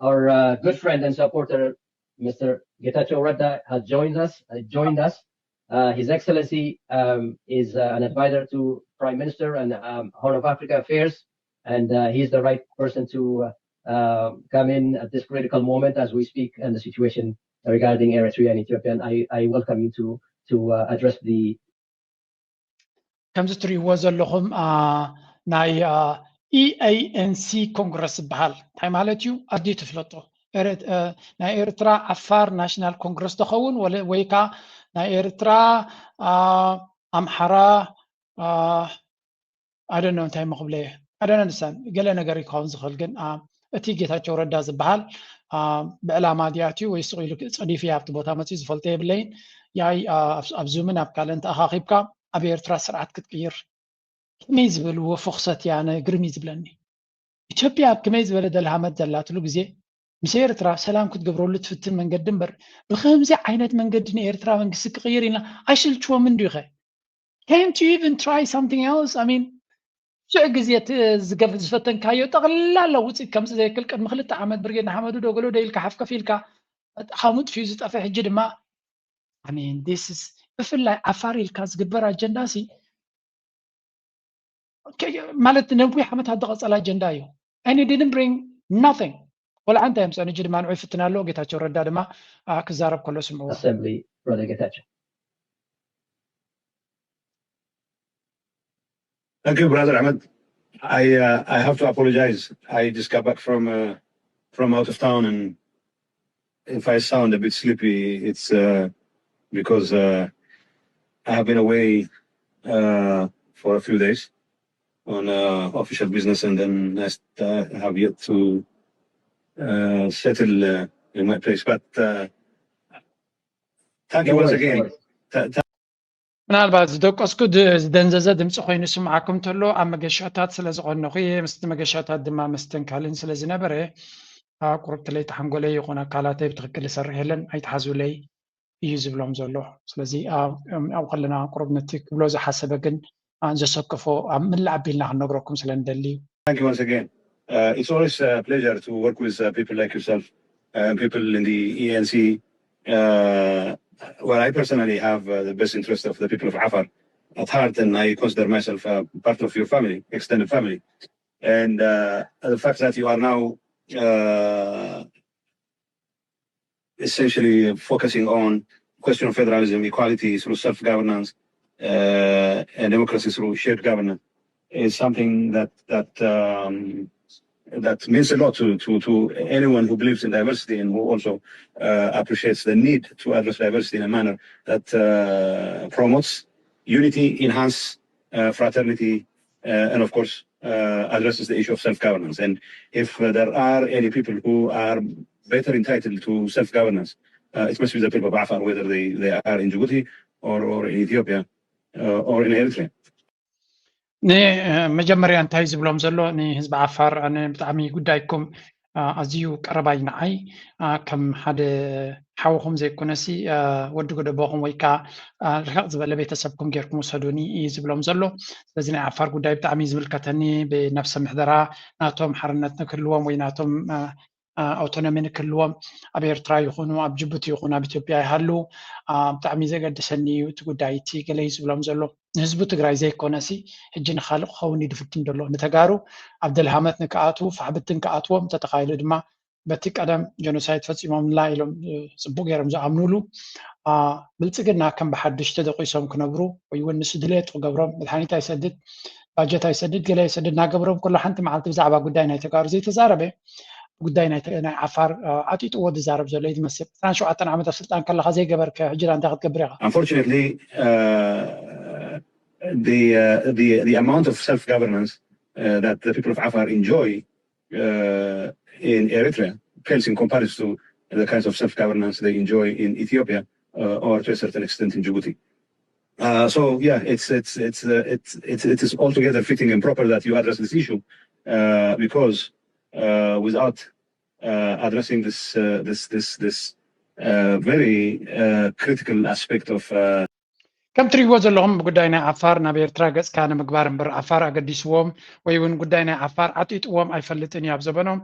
our uh, good friend and supporter, Mister Getachew Redda, has joined us. Uh, joined us. Uh, His Excellency um, is uh, an advisor to Prime Minister and um, Horn of Africa Affairs, and uh, he's the right person to uh, uh, come in at this critical moment as we speak and the situation regarding Eritrea and Ethiopia. And I, I welcome you to to uh, address the ከምዚ ትርእይዎ ዘለኹም ናይ EANC ኮንግረስ ዝበሃል እንታይ ማለት እዩ? ኣዝዩ ትፍለጦ ናይ ኤርትራ ዓፋር ናሽናል ኮንግረስ ተኸውን ወይ ከዓ ናይ ኤርትራ ኣምሓራ ኣደነ እንታይ መክብለ ኣደነ ንሳን ገለ ነገር ይኸውን ዝኽእል ግን እቲ ጌታቸው ረዳ ዝበሃል ብዕላማ ድያትዩ ወይ ስቕ ኢሉ ፀዲፉ ኣብቲ ቦታ መፅኡ ዝፈልጦ የብለይን። ያይ ኣብ ዙምን ኣብ ካልእን ተኣኻኺብካ ኣብ ኤርትራ ስርዓት ክትቅይር ከመይ ዝበልዎ ፍኽሰት እያ ኣነ ግርም እዩ ዝብለኒ። ኢትዮጵያ ኣብ ከመይ ዝበለ ደልሃመት ዘላትሉ ግዜ ምስ ኤርትራ ሰላም ክትገብረሉ ትፍትን መንገዲ እምበር ብከምዚ ዓይነት መንገዲ ንኤርትራ መንግስቲ ክቕይር ኢልና ኣይስልችዎምን ድዩ ኸ? Can't you even try something else? I mean ብዙሕ ግዜ ዝገፍ ዝፈተንካዮ ጠቕላላ ውፅኢት ከምፂ ዘይክል ቅድሚ ክልተ ዓመት ብርጌድ ንሓመዱ ደገሎ ደ ኢልካ ሓፍከፍ ኢልካ ካብ ምጥፊኡ ዝጠፍእ ሕጂ ድማ I mean this is ብፍላይ ዓፋር ኢልካ ዝግበር ኣጀንዳ ሲ ማለት ነዊሕ ዓመታት ዝቐጸለ ኣጀንዳ እዩ። And it didn't bring nothing። ወላ ሓንቲ ኣየምፀን። ሕጂ ድማ ንዑ ይፍትን ኣሎ። ጌታቸው ረዳ ድማ ክዛረብ ከሎ ስምዑ። Assembly Brother Getachew. Thank you, Brother Ahmed. I uh, I have to apologize. I just got back from uh, from out of town, and if I sound a bit sleepy, it's uh, because uh, I have been away uh, for a few days on uh, official business, and then I st- uh, have yet to uh, settle uh, in my place. But uh, thank you once again. Th- th- ምናልባት ዝደቀስኩ ዝደንዘዘ ድምፂ ኮይኑ ስምዓኩም እንተሎ ኣብ መገሻታት ስለ ዝቐነኹ እየ። ምስቲ መገሻታት ድማ መስተንካልን ስለ ዝነበረ ቁርብቲ ለይቲ ሓንጎለይ ይኹን ኣካላተይ ብትክክል ይሰርሕ የለን፣ ኣይትሓዙለይ እዩ ዝብሎም ዘሎ። ስለዚ ኣብኡ ከለና ቁሩብ ነቲ ክብሎ ዝሓሰበ ግን ዘሰከፎ ኣብ ምላእ ኣቢልና ክንነግረኩም ስለ ንደሊ እዩ። Thank you once again. Uh, it's always a pleasure to work with uh, people like yourself and people in the E N C, uh, where I personally have uh, the best interest of the people of Afar at heart, and I consider myself uh, part of your family, extended family. And uh, the fact that you are now uh, essentially focusing on question of federalism, equality through self-governance, uh, and democracy through shared governance is something that that um, that means a lot to, to, to anyone who believes in diversity and who also uh, appreciates the need to address diversity in a manner that uh, promotes unity, enhance uh, fraternity, uh, and of course uh, addresses the issue of self-governance. And if uh, there are any people who are better entitled to self-governance, uh, it must be the people of Afar, whether they, they are in Djibouti or, or in Ethiopia uh, or in Eritrea. ንመጀመርያ እንታይ ዝብሎም ዘሎ ንህዝቢ ዓፋር ኣነ ብጣዕሚ ጉዳይኩም ኣዝዩ ቀረባይ ንዓይ ከም ሓደ ሓውኹም ዘይኮነሲ ወዲ ጎደቦኹም ወይ ከዓ ርሕቕ ዝበለ ቤተሰብኩም ጌርኩም ውሰዱኒ እዩ ዝብሎም ዘሎ። ስለዚ ናይ ዓፋር ጉዳይ ብጣዕሚ እዩ ዝምልከተኒ። ብነብሰ ምሕደራ ናቶም ሓርነት ንክህልዎም ወይ ናቶም ኣውቶኖሚ ንክህልዎም ኣብ ኤርትራ ይኹኑ ኣብ ጅቡቲ ይኹኑ ኣብ ኢትዮጵያ ይሃሉ ብጣዕሚ ዘገድሰኒ እዩ እቲ ጉዳይ እቲ ገለ እዩ ዝብሎም ዘሎ። ንህዝቡ ትግራይ ዘይኮነሲ ሕጂ ንካልእ ክኸውን እዩ ዝፍትን ዘሎ። ንተጋሩ ኣብ ደልሃመት ንክኣትዉ ፋሕብትን ክኣትዎም እንተተኻኢሉ ድማ በቲ ቀደም ጀኖሳይድ ፈፂሞምላ ኢሎም ፅቡቅ ገይሮም ዝኣምኑሉ ብልፅግና ከም ብሓዱሽ ተደቂሶም ክነብሩ ወይ እውን ንሱ ድሌቱ ክገብሮም መድሓኒት ኣይሰድድ ባጀት ኣይሰድድ ገለ ኣይሰድድ እናገበሮም ከሎ ሓንቲ መዓልቲ ብዛዕባ ጉዳይ ናይ ተጋሩ ዘይተዛረበ ጉዳይ ናይ ዓፋር ዓጢጥዎ ዝዛረብ ዘሎ እዩ ዝመስል። ዕስራን ሸውዓተን ዓመት ኣብ ስልጣን ከለካ ዘይገበርከ ሕጂ እንታይ ክትገብር ኢካ? Unfortunately, uh, the, uh, the, the amount of self-governance uh, that the people of Afar enjoy uh, in Eritrea pales in comparison to the kinds of self-governance they enjoy in Ethiopia uh, or to a certain extent in Djibouti. Uh, so yeah, it's it's it's uh, it's it's it is altogether fitting and proper that you address this issue uh, because uh, without uh, addressing this uh, this this this uh, very uh, critical aspect of uh, ከም ትሪእዎ ዘለኹም ብጉዳይ ናይ ዓፋር ናብ ኤርትራ ገጽካ ንምግባር እምበር ዓፋር ኣገዲስዎም ወይ እውን ጉዳይ ናይ ዓፋር ዓጢጥዎም ኣይፈልጥን እዩ ኣብ ዘበኖም።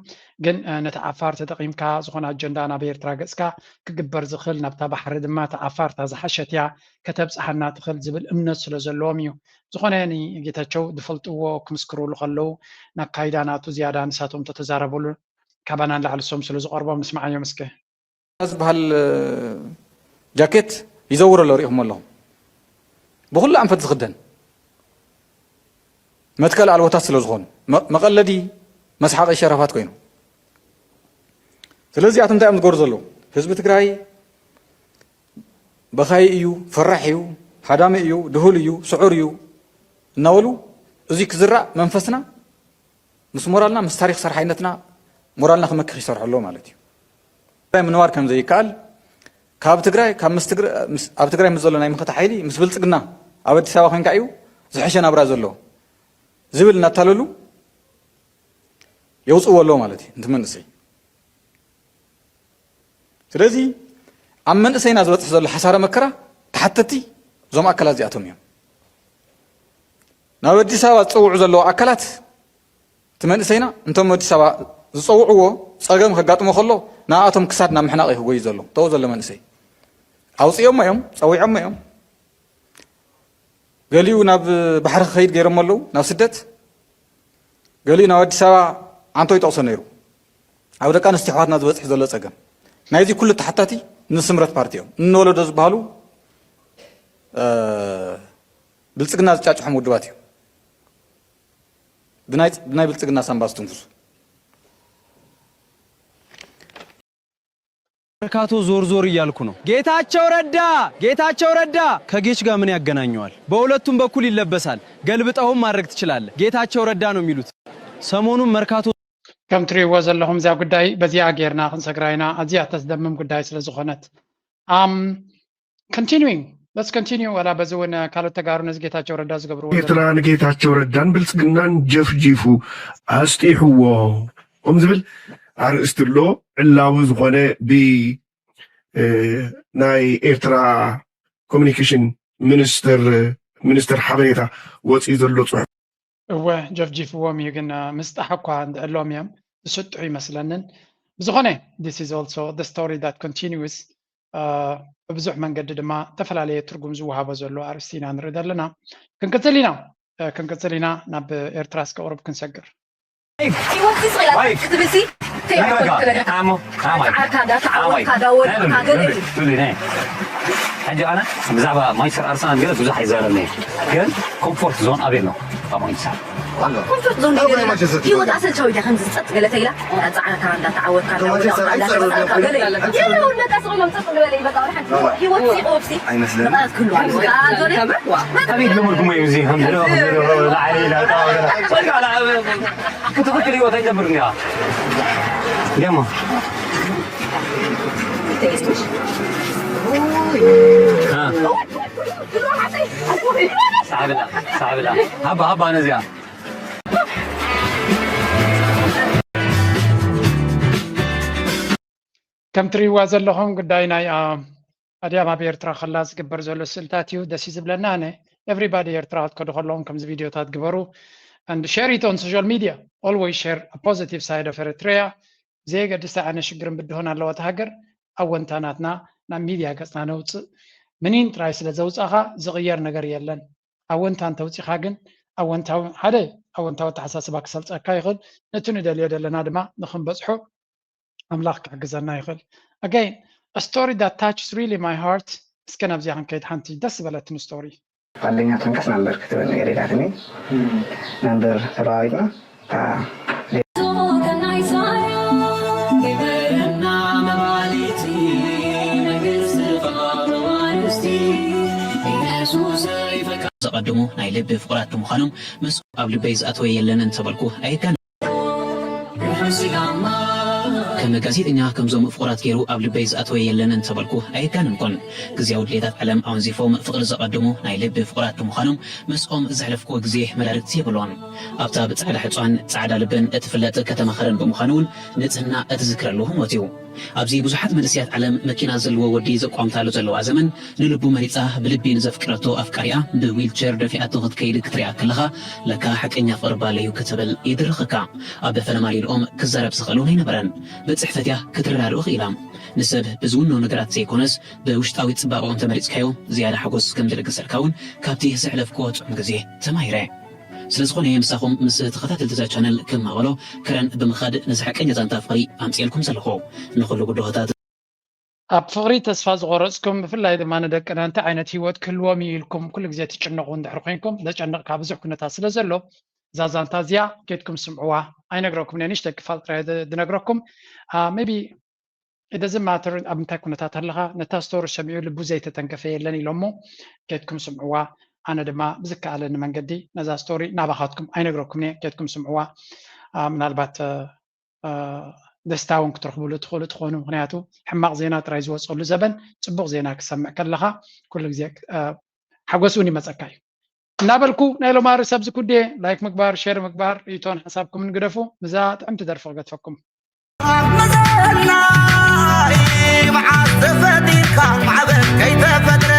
ግን ነቲ ዓፋር ተጠቒምካ ዝኾነ ኣጀንዳ ናብ ኤርትራ ገጽካ ክግበር ዝኽእል ናብታ ባሕሪ ድማ እታ ዓፋር እታ ዝሓሸት እያ ከተብጽሓና ትኽእል ዝብል እምነት ስለ ዘለዎም እዩ። ዝኾነ ንጌታቸው ዝፈልጥዎ ክምስክሩሉ ከለዉ ናካይዳ ናቱ ዝያዳ ንሳቶም ተተዛረበሉ ካባና ንላዕሊ ሶም ስለ ዝቐርቦም ንስምዓዮም እስከ። ዝበሃል ጃኬት ይዘውር ኣሎ ሪኢኹም ኣለኹም። ብኹሉ ኣንፈት ዝኽደን መትከል ኣልቦታት ስለ ዝኾኑ መቐለዲ መስሓቂ ሸረፋት ኮይኑ። ስለዚ ኣቶም እንታይ እዮም ዝገብሩ ዘለዉ? ህዝቢ ትግራይ በኻይ እዩ፣ ፈራሕ እዩ፣ ሃዳሚ እዩ፣ ድሁል እዩ፣ ስዑር እዩ እናበሉ እዚ ክዝራእ መንፈስና ምስ ሞራልና ምስ ታሪክ ሰርሓይነትና ሞራልና ክመክኽ ይሰርሑ ኣለዉ ማለት እዩ። ትግራይ ምንባር ከም ዘይከኣል ካብ ትግራይ ካብ ምስ ትግር- ምስ- ኣብ ትግራይ ምስ ዘሎ ናይ ምኽተ ሓይሊ ምስ ብልፅግና ኣብ ኣዲስ ኣበባ ኮይንካ እዩ ዝሐሸ ናብራ ዘሎ ዝብል እናታለሉ የውፅዎ ኣለዉ ማለት እዩ። እንት መንእሰይ ስለዚ ኣብ መንእሰይና ዝበፅሕ ዘሎ ሓሳረ መከራ ተሓተቲ እዞም ኣካላት እዚኣቶም እዮም። ናብ ኣዲስ ኣበባ ዝፀውዑ ዘለዉ ኣካላት እቲ መንእሰይና እንቶም ኣዲስ ኣበባ ዝፀውዕዎ ፀገም ከጋጥሞ ከሎ ንኣቶም ክሳድ ናብ ምሕናቕ እዩ ክጎዩ ዘሎ ተው ዘሎ መንእሰይ ኣውፅኦሞ እዮም ፀዊዖሞ እዮም ገሊኡ ናብ ባሕሪ ክኸይድ ገይሮሞ ኣለዉ፣ ናብ ስደት። ገሊኡ ናብ ኣዲስ ኣበባ ዓንቶ ይጠቕሶ ነይሩ። ኣብ ደቂ ኣንስትዮ ኣሕዋትና ዝበፅሕ ዘሎ ፀገም። ናይዚ ኩሉ ተሓታቲ ንስምረት ፓርቲ እዮም። እነ ወለዶ ዝበሃሉ፣ እ፣ ብልፅግና ዝጫጭሖም ውድባት እዮም። ብናይ፣ ብናይ ብልፅግና ሳንባ ዝትንፍሱ። መርካቶ ዞር ዞር እያልኩ ነው። ጌታቸው ረዳ፣ ጌታቸው ረዳ ከጌች ጋር ምን ያገናኘዋል? በሁለቱም በኩል ይለበሳል። ገልብጠውም ማድረግ ትችላለህ። ጌታቸው ረዳ ነው የሚሉት። ሰሞኑን መርካቶ ከም ትሪእዎ ዘለኹም እዚኣ ጉዳይ በዚኣ ጌርና ክንሰግራ ኢና። ኣዝያ ተስደምም ጉዳይ ስለ ዝኾነት። ኣም፣ continuing, let's continue. ዋላ በዚ እውን ካልኦት ተጋሩ ነዚ ጌታቸው ረዳ ዝገብርዎ ዘለዉ ኤርትራ ንጌታቸው ረዳን ብልጽግናን ጀፍጂፉ ኣስጢሕዎ ከም ዝብል ኣርእስቲ ኣሎ። ዕላዊ ዝኾነ ብ፣ እ፣ ናይ ኤርትራ ኮሚኒኬሽን ሚኒስትር፣ ሚኒስትር ሓበሬታ ወጺኡ ዘሎ ጽሑፍ። እወ ጀፍጂፍዎም እዩ፣ ግን ምስጣሕ እኳ እንድዕሎም እዮም ዝስጥሑ ይመስለንን። ብዝኾነ this is also the story that continues. ብብዙሕ መንገዲ ድማ ዝተፈላለየ ትርጉም ዝወሃቦ ዘሎ ኣርእስቲ ኢና ንርኢ ዘለና። ክንቅጽል ኢና፣ ክንቅጽል ኢና። ናብ ኤርትራ እስከ ቁሩብ ክንሰግር። ሕጂ ኣነ ብዛዕባ ማንቸስተር ኣርሰናል ገለ ብዙሕ ኣይዛረብን እየ፣ ግን ኮምፎርት ዞን ኣበይ ኣሎ? ኣብ ማንቸስተር። ኮምፎርት ዞን ገለ ህይወት ኣሰልቻዊ ድያ ከምዚ ጸጥ ገለ ተይላ እንዳጻዓርካ እንዳተዓወትካ እንዳወደቕካ እንዳተበሳእካ ገለ የለውን በቃ ስቕ ኢሎም ጸጥ ዝበለ እዩ በቃ ወላ ሓንቲ ህይወት ሲ ኦፍሲ ኣይመስለንን። መቐረት ክህሉ ኣለዎ። ኣበይ ጀመርኩሞ እዩ እዚ ከም ዝሎ ከም ዝሎ ላዕሊ ኢላ ወልካ ላ ክትኽክል ህይወት ኣይጀምር እንዲያ እንዲያማ ሳዕብላ ሳዕብላ ሃባ ሃባ ነዚኣ ከም ትሪእዋ ዘለኹም ጉዳይ ናይ ኣድያም ኣብ ኤርትራ ከላ ዝግበር ዘሎ ስእልታት እዩ ደስ እዩ ዝብለና። ኣነ everybody ኤርትራ ክትከዱ ከለኹም ከምዚ ቪድዮታት ግበሩ and share it on social media. Always share a positive side of Eritrea. ብዘየገድስ ኣነ ሽግርን ብድሆን ኣለዋ እታ ሃገር ኣወንታ ናትና ናብ ሚድያ ገጽና ነውጽእ። ምኒን ጥራይ ስለ ዘውጻኻ ዝቕየር ነገር የለን። ኣወንታ እንተውጺኻ ግን ኣወንታዊ ሓደ ኣወንታዊ ኣተሓሳስባ ክሰርጸካ ይኽእል። ነቲ ንደልዮ ዘለና ድማ ንኽንበጽሖ ኣምላኽ ክሕግዘና ይኽእል። Again, a story that touches really my heart. እስከ ናብዚኣ ክንከይድ ሓንቲ ደስ ዝበለትኒ ስቶሪ። ጓደኛ ትንቀስ ናምበር ክትብል ነይር ኢላትኒ። ናምበር ተለዋዊጥና እታ ዘቐድሙ ናይ ልቢ ፍቑራት ብምዃኖም ምስ ኣብ ልበይ ዝኣተወ የለን እንተበልኩ ኣየጋንን። ከም ጋዜጠኛ ከምዞም ፍቑራት ገይሩ ኣብ ልበይ ዝኣተወ የለን እንተበልኩ ኣየጋነንኩን። ግዝያዊ ድሌታት ዓለም ኣወንዚፎም ፍቕሪ ዘቐድሙ ናይ ልቢ ፍቑራት ብምዃኖም ምስኦም ዘሕለፍክዎ ግዜ መዳርግቲ የብሉን። ኣብታ ብጻዕዳ ሕጻን ጻዕዳ ልብን እትፍለጥ ከተማ ከረን ብምዃኑ እውን ንጽህና እትዝክረሉ ህሞት እዩ። ኣብዚ ብዙሓት መንእሰያት ዓለም መኪና ዘለዎ ወዲ ዘቋምታሉ ዘለዋ ዘመን ንልቡ መሪጻ ብልቢ ንዘፍቅረቶ ኣፍቃሪኣ ብዊልቸር ደፊኣቶ ክትከይድ ክትሪኣ ከለኻ ለካ ሓቀኛ ፍቕሪ ባለዩ ክትብል ይድርኽካ። ኣብ ፈለማ ሊልኦም ክዛረብ ዝኽእል እውን ኣይነበረን። ብጽሕፈት እያ ክትረዳድኦ ክኢላ። ንሰብ ብዝውንኖ ነገራት ዘይኮነስ ብውሽጣዊ ጽባቐኦም ተመሪጽካዮ ዝያዳ ሓጎስ ከም ዝልግሰልካ እውን ካብቲ ዘሕለፍክዎ ጥዑም ግዜ ተማሂረ። ስለዝኾነ ምሳኹም ምስ ተኸታተልቲ እዛ ቻነል ክማቐሎ ከረን ብምኻድ ነዚ ሓቀኛ ዛንታ ፍቕሪ ኣምጽኤልኩም ዘለኹ። ንኹሉ ብድሆታት ኣብ ፍቕሪ ተስፋ ዝቖረጽኩም ብፍላይ ድማ ንደቅና እንታይ ዓይነት ህይወት ክህልዎም እዩ ኢልኩም ኩሉ ግዜ ትጭነቑ እንድሕር ኮይንኩም ዘጨንቕካ ብዙሕ ኩነታት ስለ ዘሎ እዛ ዛንታ እዚኣ ኬድኩም ስምዕዋ ኣይነግረኩም እየ ንእሽተይ ክፋል ጥራይ ዝነግረኩም maybe it doesn't matter ኣብ ምንታይ ኩነታት ኣለኻ ነታ ስቶሪ ሰሚዑ ልቡ ዘይተተንከፈ የለን ኢሎሞ ኬድኩም ስምዕዋ ኣነ ድማ ብዝከኣለኒ መንገዲ ነዛ ስቶሪ ናባኻትኩም ኣይነግረኩም እየ ኬድኩም ስምዕዋ ምናልባት ደስታ እውን ክትረኽብሉ ትኽእሉ ትኾኑ ምክንያቱ ሕማቕ ዜና ጥራይ ዝወፀሉ ዘበን ፅቡቕ ዜና ክሰምዕ ከለኻ ኩሉ ግዜ ሓጎስ እውን ይመፀካ እዩ እናበልኩ ናይ ሎማሪ ሰብ ዝኩዴ ላይክ ምግባር ሼር ምግባር ርእቶን ሓሳብኩምን ግደፉ ምዛ ጥዕምቲ ደርፊ ክገድፈኩም መዘናይ መዓስ ተፈጢርካ ማዕበል ከይተፈጥረ